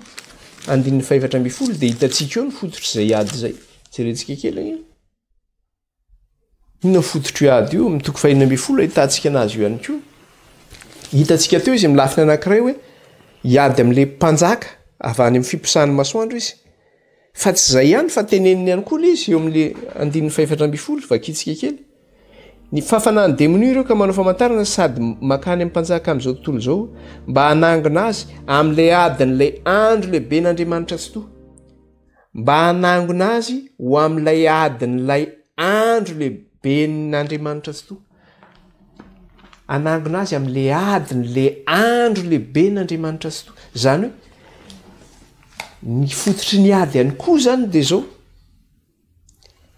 S1: andininy fahefatra ambin'ny folo, dia hitantsika eo ny fototr'izay ady izay. Jerentsika kely anie. Inona ny fototr'io ady io? Amin'ny toko fahenina ambin'ny folo ahitantsika anazy io ihany koa. Hitantsika teo izy amin'ny lafiny anankiray hoe hiady amin'ilay mpanjaka avy any amin'ny fiposahan'ny masoandro izy. Fa tsy izay ihany fa teneniny ihany koa ilay izy eo amin'ilay andininy fahefatra ambin'ny folo, vakintsika kely. Ny fahafanahan'ny demonia ireo ka manao famantarana sady makany amin'ny mpanjaka amin'izao tontolo izao mba hanangona azy amin'ilay adin'ilay andro lehiben'Andriamanitra Tsitoha. Mba hanangona azy ho amin'ilay adin'ilay andro lehiben'Andriamanitra Tsitoha. Hanangona azy amin'ilay adin'ilay andro lehiben'Andriamanitra Tsitoha. Izany hoe ny fototry ny ady ihany koa izany dia izao,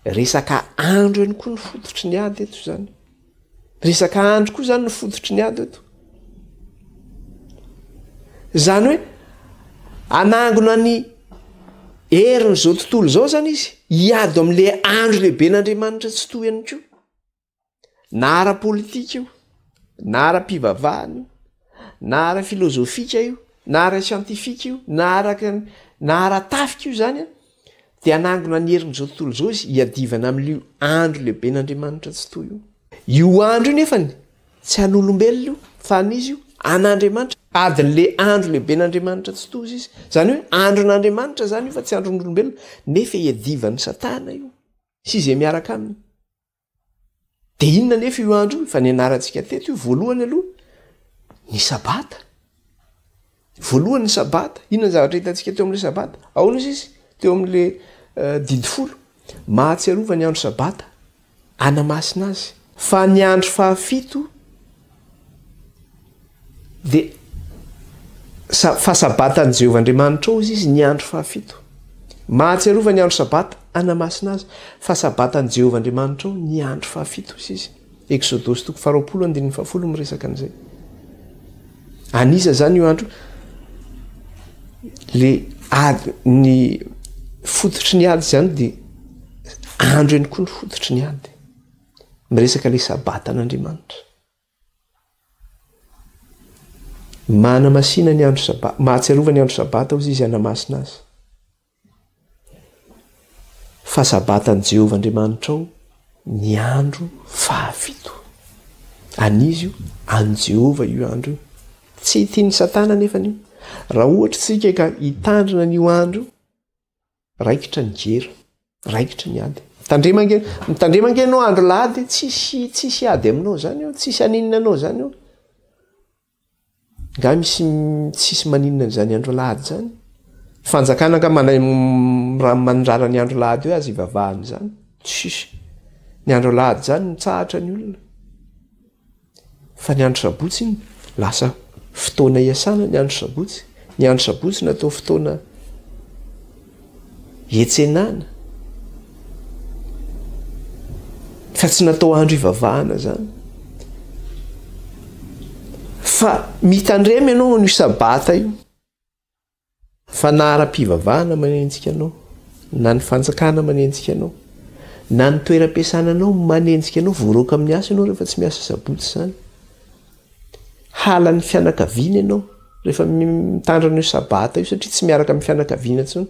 S1: Resaka andro ihany koa ny fototry ny ady eto izany. Resaka andro koa izany ny fototry ny ady eto. Izany hoe anangona ny herin'izao tontolo izao izany izy hiady amin'ilay andro lehiben'Andriamanitra tsy toa ihany koa. Na ara-politika io, na ara-pivavahana io, na ara-filozofika io, na ara-siantifika io, na araka ny, na ara-tafika io zany an, de hanangona ny herin'izao tontolo izao izy hiadivana amin'io andro lehiben'Andriamanitra Tsitoha io. Io andro io nefany tsy an'olombelona io fa an'iza io? An'Andriamanitra. Adin'le andro lehiben'Andriamanitra Tsitoha izy. Zany hoe andron'Andriamanitra zany io fa tsy andron'olombelona, nefa iadivan'i Satana io sy izay miaraka aminy. Dia inona anefa io andro io? Efa nianarantsika teto io voalohany aloha, ny sabata. Voalohany ny sabata. Inona ny zavatra hitantsika teo amin'ilay sabata? Ahoana izy izy? Teo amin'ilay eh, didy folo. Mahatsiarova ny andro sabata, anamasina azy. Fa ny andro fahafito Dia sa, fa Sabatan'i Jehovah Andriamanitrao, hozy izy, ny andro fahafito. Mahatsiarova ny andro Sabata, hanamasina azy, fa Sabatan'i Jehovah Andriamanitrao ny andro fahafito, hozy izy. Eksodosy toko faharoapolo andininy fahafolo miresaka an'izay. An'iza izany io andro io? Le ady, ny fototry ny ady izany dia andro ihany koa ny fototry ny ady. Miresaka ilay Sabatan'Andriamanitra. Manamasina ny andro Sabata, mahatsiarova ny andro Sabata hozy izy hanamasina azy. Fa Sabatan'i Jehovah Andriamanitrao ny andro fahafito. An'iza io? An'i Jehovah io andro io. Tsy tian'i Satana anefa an'io. Raha ohatra isika ka hitandrina an'io andro io, Raikitra ny gera, raikitra ny ady. Mitandrema ange, mitandrema ange ianao andro lahady, tsisy tsisy ady aminao zany eo, tsisy haninona anao zany eo. Nga misy tsisy maninona an'izany andro lahady zany? Fanjakana nga manay raha mandrara ny andro lahady hoe aza ivavahana izany? Tsisy. Ny andro lahady zany mitsahatra ny olona. Fa ny andro sabotsy iny lasa fotoana iasana ny andro sabotsy. Ny andro sabotsy natao fotoana hietsenana. Fa tsy natao andro ivavahana zany. Fa mitandrema ianao an'io sabata io. Fa na ara-pivavahana manenjika anao, na ny fanjakana manenjika anao, na ny toeram-piasana anao manenjika anao, voaroaka amin'ny asa ianao rehefa tsy miasa sabotsy izany. Halan'ny fianakaviana ianao rehefa mitandrina io sabata io satria tsy miaraka amin'ny fianakaviana intsony.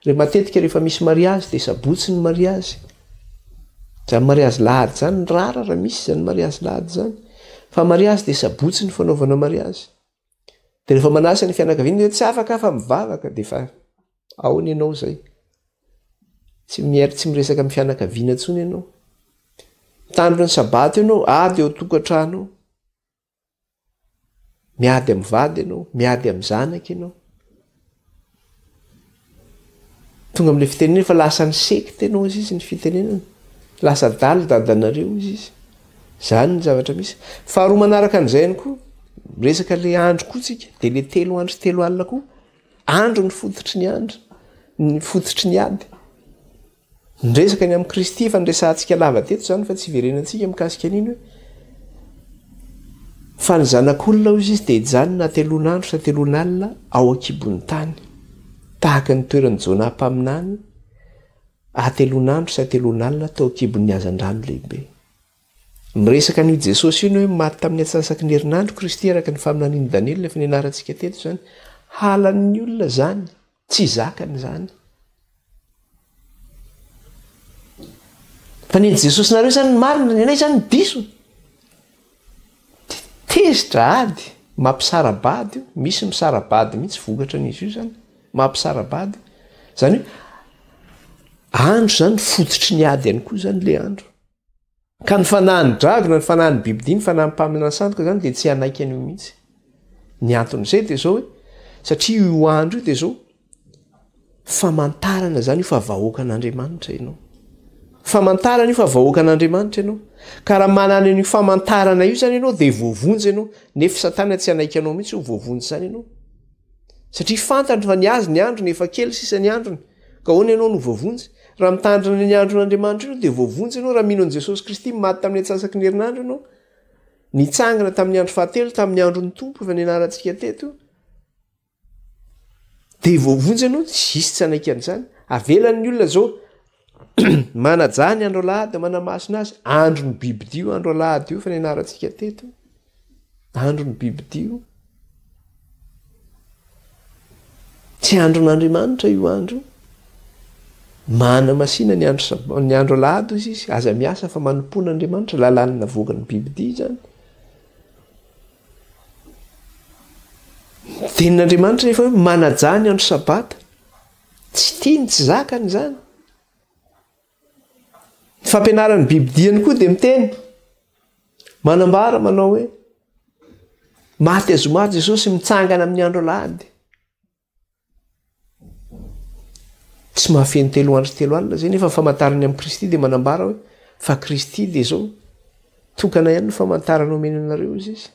S1: Re matetika rehefa misy mariazy dia sabotsy ny mariazy. Izany mariazy lahady izany rara raha misy izany mariazy lahady izany. Fa mariazy dia sabotsy ny fanaovana mariazy. Dia rehefa manasa ny fianakaviana dia tsy afaka aho fa mivavaka dia efa ahoana ianao izay. Tsy mier- tsy miresaka amin'ny fianakaviana intsony ianao. Mitandrina ny sabata ianao, ady eo an-tokantrano ao. Miady amin'ny vady ianao, miady amin'ny zanaka ianao. Tonga amin'ilay fitenenana fa lasa ny sekta ianao izy izy ny fitenenana. Lasa adala dadanareo izy izy. Izany ny zavatra misy. Faharoa manaraka an'izay ihany koa, miresaka le andro koa tsika, dia le telo andro telo alina koa, andro ny fototry ny andro, ny fototry ny ady. Niresaka ny amin'i Kristy efa niresahantsika lava teto izany fa tsy hiverenantsika mikasika an'iny hoe fa ny zanak'olona hoy izy dia hijanona hateloana andro sy hateloana alina ao an-kibon'ny tany tahaka ny toeran'i Jonah mpaminany hateloana andro sy hateloana alina tao an-kibon'ny hazandrano lehibe. Miresaka an'io Jesosy io ny hoe maty tamin'ny antsasaky ny herinandro Kristy araka ny faminanian'i Daniela efa nianarantsika teto izany. Halan'ny olona izany. Tsy zakany izany. Fa ny an'i Jesosy nareo izany ny marina, ny anay izany ny diso. Tezitra ady, mampisara-bady io, misy misara-bady mihitsy vokatra an'izy io izany, mampisara-bady. Izany hoe andro izany fototry ny ady ihany koa izany ilay andro. Ka ny fanahin'ny dragona, ny fanahin'ny bibidia, ny fanahin'ny mpaminany sandoka izany dia tsy hanaiky an'io mihitsy. Ny anton'izay dia izao hoe, satria io andro io dia izao, famantarana izany io fa vahoakan'Andriamanitra ianao. Famantarana io fa vahoakan'Andriamanitra ianao. Ka raha manana an'io famantarana io izany ianao dia voavonjy ianao. Nefa Satana tsy hanaiky anao mihitsy ho voavonjy izany ianao. Satria fantany fa ny azy ny androny, efa kely sisa ny androny. Ka ahoana ianao no voavonjy? Raha mitandrina ny andron'Andriamanitra ianao dia voavonjy ianao raha mino an'i Jesosy Kristy maty tamin'ny antsasaky ny herinandro ianao. Nitsangana tamin'ny andro fahatelo tamin'ny andron'ny Tompo efa nianarantsika teto. Dia voavonjy ianao, tsy hisy tsy hanaiky an'izany. Avelan'ny olona izao manajà ny andro alahady, manamasina azy, andron'ny bibidia io andro alahady io efa nianarantsika teto. Andron'ny bibidia io. Tsy andron'Andriamanitra io andro io. Manamasina ny andro sab-, ny andro alahady hozy izy, aza miasa fa manompoana Andriamanitra, lalàna navoakan'ny bibidia izany. Ny tenin'Andriamanitra nefa hoe manajà ny andro sabata. Tsy tiany, tsy zakany izany. Ny fampianaran'ny bibidia ihany koa dia miteny, manambara manao hoe maty azoma Jesosy mitsangana amin'ny andro alahady. Tsy mahafeno telo andro telo alina zay nefa ny famantarany amin'i Kristy dia manambara hoe fa Kristy dia izao tokana ihany ny famantarana omena anareo izy izy.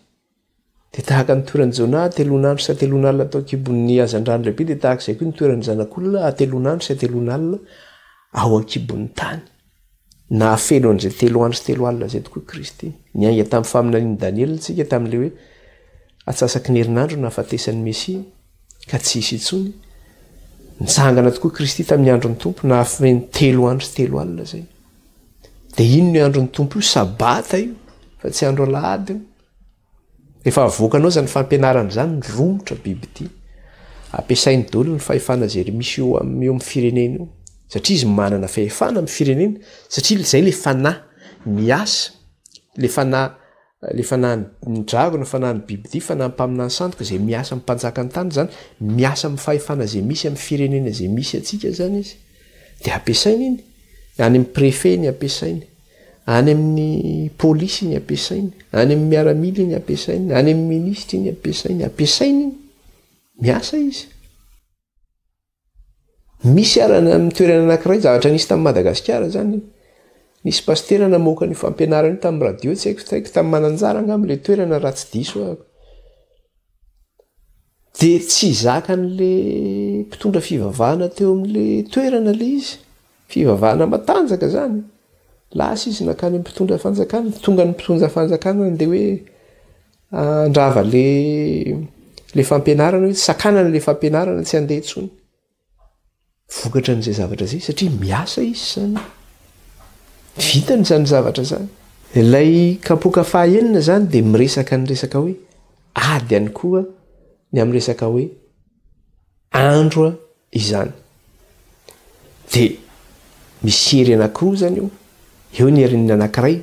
S1: Dia tahaka ny toeran'i Jonah hateloana andro sy hateloana alina tao an-kibon'ny hazandrano lehibe, dia tahaka izay koa ny toeran'ny Zanak'olona hateloana andro sy hateloana alina ao an-kibon'ny tany. Nahafeno an'izay telo andro sy telo alina izay tokoa Kristy. Niainga tamin'ny faminanian'i Daniela isika tamin'ilay hoe atsasaky ny herinandro nahafatesan'ny Mesia ka tsy hisy intsony. Nitsangana tokoa Kristy tamin'ny andron'ny Tompo, nahafeno telo andro sy telo alina izay. Dia inona io andron'ny Tompo io? Sabata io, fa tsy andro alahady io. Rehefa avoakanao izany fampianarana izany, romotra bibidia. Ampiasainy daholo ny fahefana izay misy eo amin'ny eo amin'ny firenena eo. Satria izy manana fahefana amin'ny firenena, satria izay le fanahy miasa, le fanahy le fanahin'ny dragona, fanahin'ny bibidia, fanahin'ny mpaminany sandoka izay miasa amin'ny mpanjakan'ny tany izany, miasa amin'ny fahefana izay misy amin'ny firenena izay misy antsika izany izy. Dia ampiasainy iny. Any amin'ny préfet ny ampiasainy. Any amin'ny polisy iny ampiasainy, any amin'ny miaramila iny ampiasainy, any amin'ny minisitra iny ampiasainy, ampiasainy iny. Miasa izy. Misy ara any amin'ny toerana anankiray, zavatra nisy tamin'i Madagasikara zany, nisy pasitera namoaka an'io fampianarana io tamin'ny radio, tsy haiko, tsy haiko, tamin'ny Mananjara angamba ilay toerana raha tsy diso aho. Dia tsy zakan'le mpitondra fivavahana teo amin'le toerana le izy. Fivavahana matanjaka zany. Lasa izy nankany amin'ny mpitondra fanjakana, tonga ny mpitondra fanjakana andeha hoe handrava le le fampianarana hoe sakanana le fampianarana tsy handeha intsony. Vokatra an'izay zavatra izay satria miasa izy zany. Vitany izany zavatra izany. Ilay kapoaka fahaenina zany dia miresaka ny resaka hoe. ady ihany koa ny amin'ny resaka hoe andro izany. Dia misy hery anankiroa izany eo. Eo ny herin'ny anankiray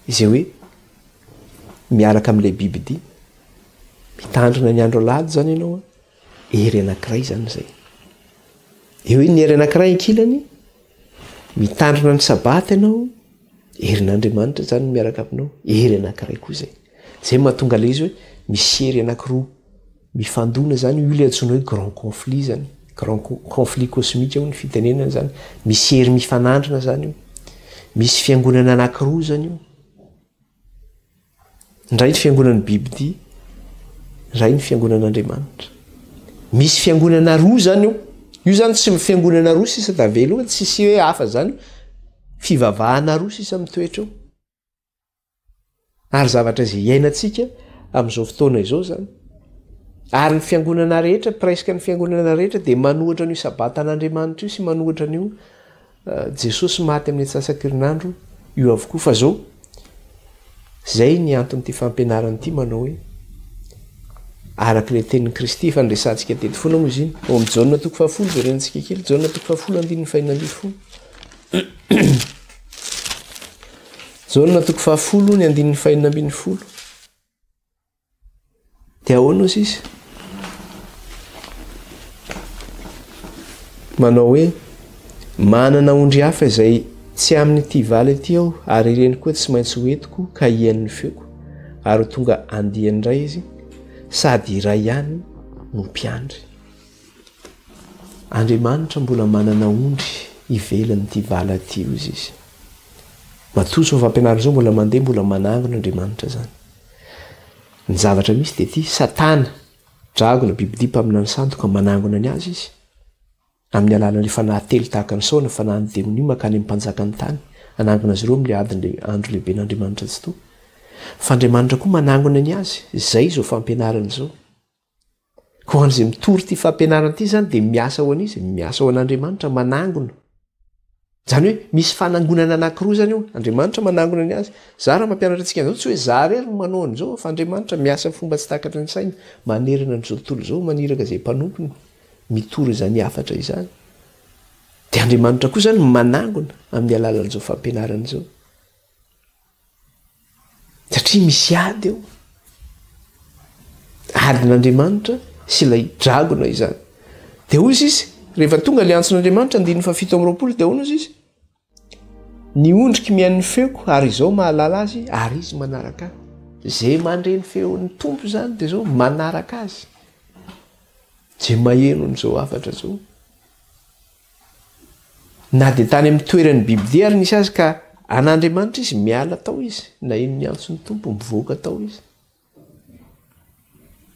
S1: izay hoe miaraka amin'ilay bibidia. Mitandrina ny andro alahady izany ianao an. Hery anankiray izany izay. Eo ny hery anankiray ankilany, mitandrina ny sabata ianao, herin'Andriamanitra izany miaraka aminao, hery anankiray koa izay. Izay mahatonga ilay izy hoe misy hery anankiroa mifandona izany, io ilay antsoina hoe grand conflit izany, grand conflit cosmique hoy ny fitenenana izany, misy hery mifanandrina izany io, misy fiangonana anankiroa izany io. Indray ny fiangonan'ny bibidia, indray ny fiangonan'Andriamanitra. Misy fiangonana roa izany io. Io izany tsy fiangonana roa sisa tavela eo, tsisy hoe hafa izany. Fivavahana roa sisa mitoetra eo. Ary zavatra izay iainantsika amin'izao fotoana izao izany. Ary ny fiangonana rehetra, presque ny fiangonana rehetra dia manohitra an'io sabatan'Andriamanitra io sy manohitra an'io Jesosy maty amin'ny antsasak'herinandro io avokoa fa zao zay ny anton'ity fampianarana ity manao hoe araka ilay tenin'i Kristy efa niresahantsika teto foana moa izy iny ao amin'ny Jaona toko fahafolo verenantsika kely Jaona toko fahafolo andininy fahenina ambin'ny folo Jaona toko fahafolo ny andininy fahenina ambin'ny folo Dia ahoana hozy izy? Manao hoe, Manana ondry hafa izay tsy amin'ity vala ity aho, ary ireny koa tsy maintsy ho entiko ka hihaino ny feoko, ary ho tonga andiany iray izy, sady iray ihany no mpiandry. Andriamanitra mbola manana ondry ivelan'ity vala ity, hozy izy. Matoa izao fampianarana izao mbola mandeha, mbola manangona Andriamanitra izany. Ny zavatra misy dia ity, Satana, dragona, bibidia, mpaminany sandoka, manangona ny azy izy, amin'ny alalan'ilay fanahy telo tahaka ny saona, fanahin'ny demonia mankany amin'ny mpanjakan'ny tany, hanangona azy ireo amin'ilay adin'ilay andro lehiben'Andriamanitra Tsitoha. Fa Andriamanitra koa manangona ny azy, izay izao fampianarana izao. Koa ho an'izay mitory ity fampianarana ity izany dia miasa ho an'iza? Miasa ho an'Andriamanitra, manangona. Izany hoe misy fanangonana anankiroa izany eo. Andriamanitra manangona ny azy. Za raha mampianatra antsika an'izao, tsy hoe za irery no manao an'izao, fa Andriamanitra miasa amin'ny fomba tsy takatry ny saina, manerana an'izao tontolo izao, maniraka izay mpanompony mitory izany hafatra izany. Dia Andriamanitra koa izany manangona amin'ny alalan'izao fampianarana izao. Satria misy ady eo. Adin'Andriamanitra sy ilay dragona izany. Dia hoy izy, rehefa tonga ilay antson'Andriamanitra, andininy fahafito amby 20, dia ahoana izy? Ny ondriko mihaino ny feoko ary izao mahalala azy ary izy manaraka ahy. Izay mandre ny feon'ny Tompo izany dia izao manaraka azy. Izay maheno an'izao hafatra izao. Na dia tany amin'ny toeran'ny bibidia ary nisy azy ka an'Andriamanitra izy, miala tao izy, naheno ny antson'ny Tompo, mivoaka tao izy.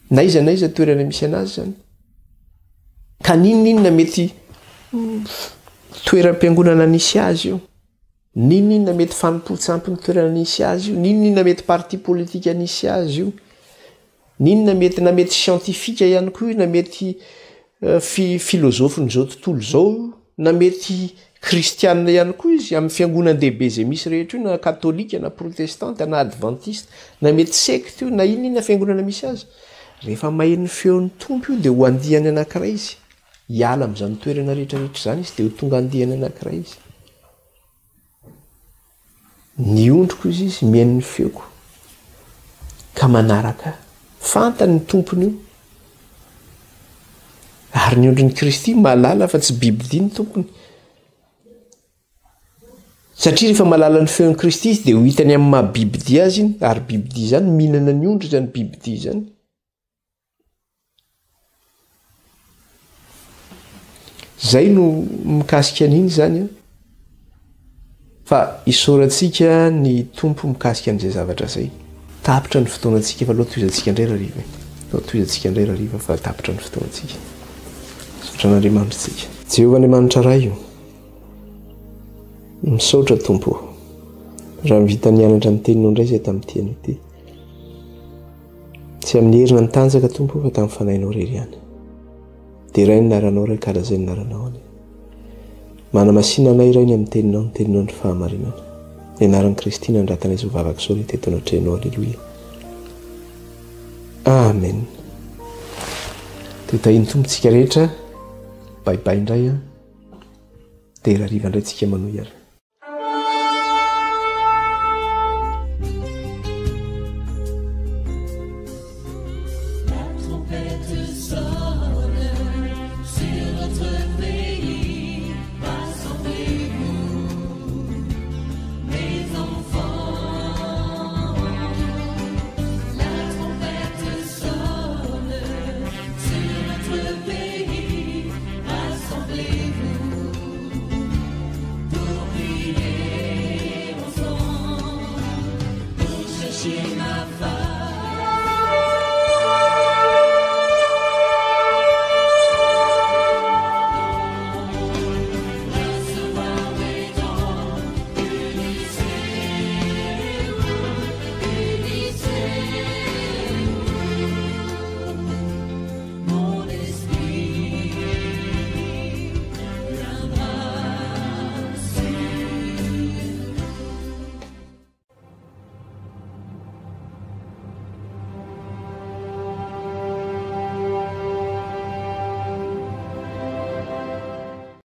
S1: Na iza na iza toerana misy anazy izany. Ka n'inon'inona mety toeram-piangonana nisy azy io, n'inon'inona mety fanompoan-tsampy ny toerana nisy azy io, n'inon'inona mety parti politika nisy azy io, N'inona mety na mety siantifika ihany koa io na mety fi- filozofin'izao tontolo izao io na mety kristianina ihany koa izy amin'ny fiangonan-dehibe izay misy rehetra io na katolika na protestanta na advantista na mety sekta io na inona inona fiangonana misy azy, rehefa maheno ny feon'ny Tompo io dia ho andiany anankiray izy, hiala amin'izany toerana rehetra rehetra izany izy dia ho tonga andiany anankiray izy. Ny ondriko izy izy mihaino ny feoko ka manaraka ahy. Fantany ny tompony io. Ary ny ondrin'i Kristy mahalala fa tsy bibidia ny tompony. Satria rehefa mahalala ny feon'i Kristy izy dia ho hitany amin'ny maha bibidia azy iny, ary bibidia izany mihinana ny ondry izany bibidia izany. Zay no mikasika an'iny zany an. Fa isaorantsika ny Tompo mikasika an'izay zavatra zay. Tapitra ny fotoanantsika fa aleo tohizantsika indray rariva e. Aleo tohizantsika indray rariva fa tapitra ny fotoanantsika. Misaotra an'Andriamanitra tsika. Jehovah Andriamanitra Ray o. Misaotra Tompo o. Raha vita nianatra ny teninao indray izay tamin'ity anio ity. Tsy amin'ny hery na ny tanjaka Tompo fa tamin'ny fanahinao irery ihany. Derainy ny anaranao Ray ka lazainy ny anaranao anie. Manamasina anay Ray ny amin'ny teninao, ny teninao ny fahamarinana. Ny anaran'i Kristy nandratana izao vavaka izao ny teto anatrehanao. Aleloia. Amen. Dia tahin'ny Tompo tsika rehetra. Bye bye indray an. Dia hariva indray tsika manohy ary.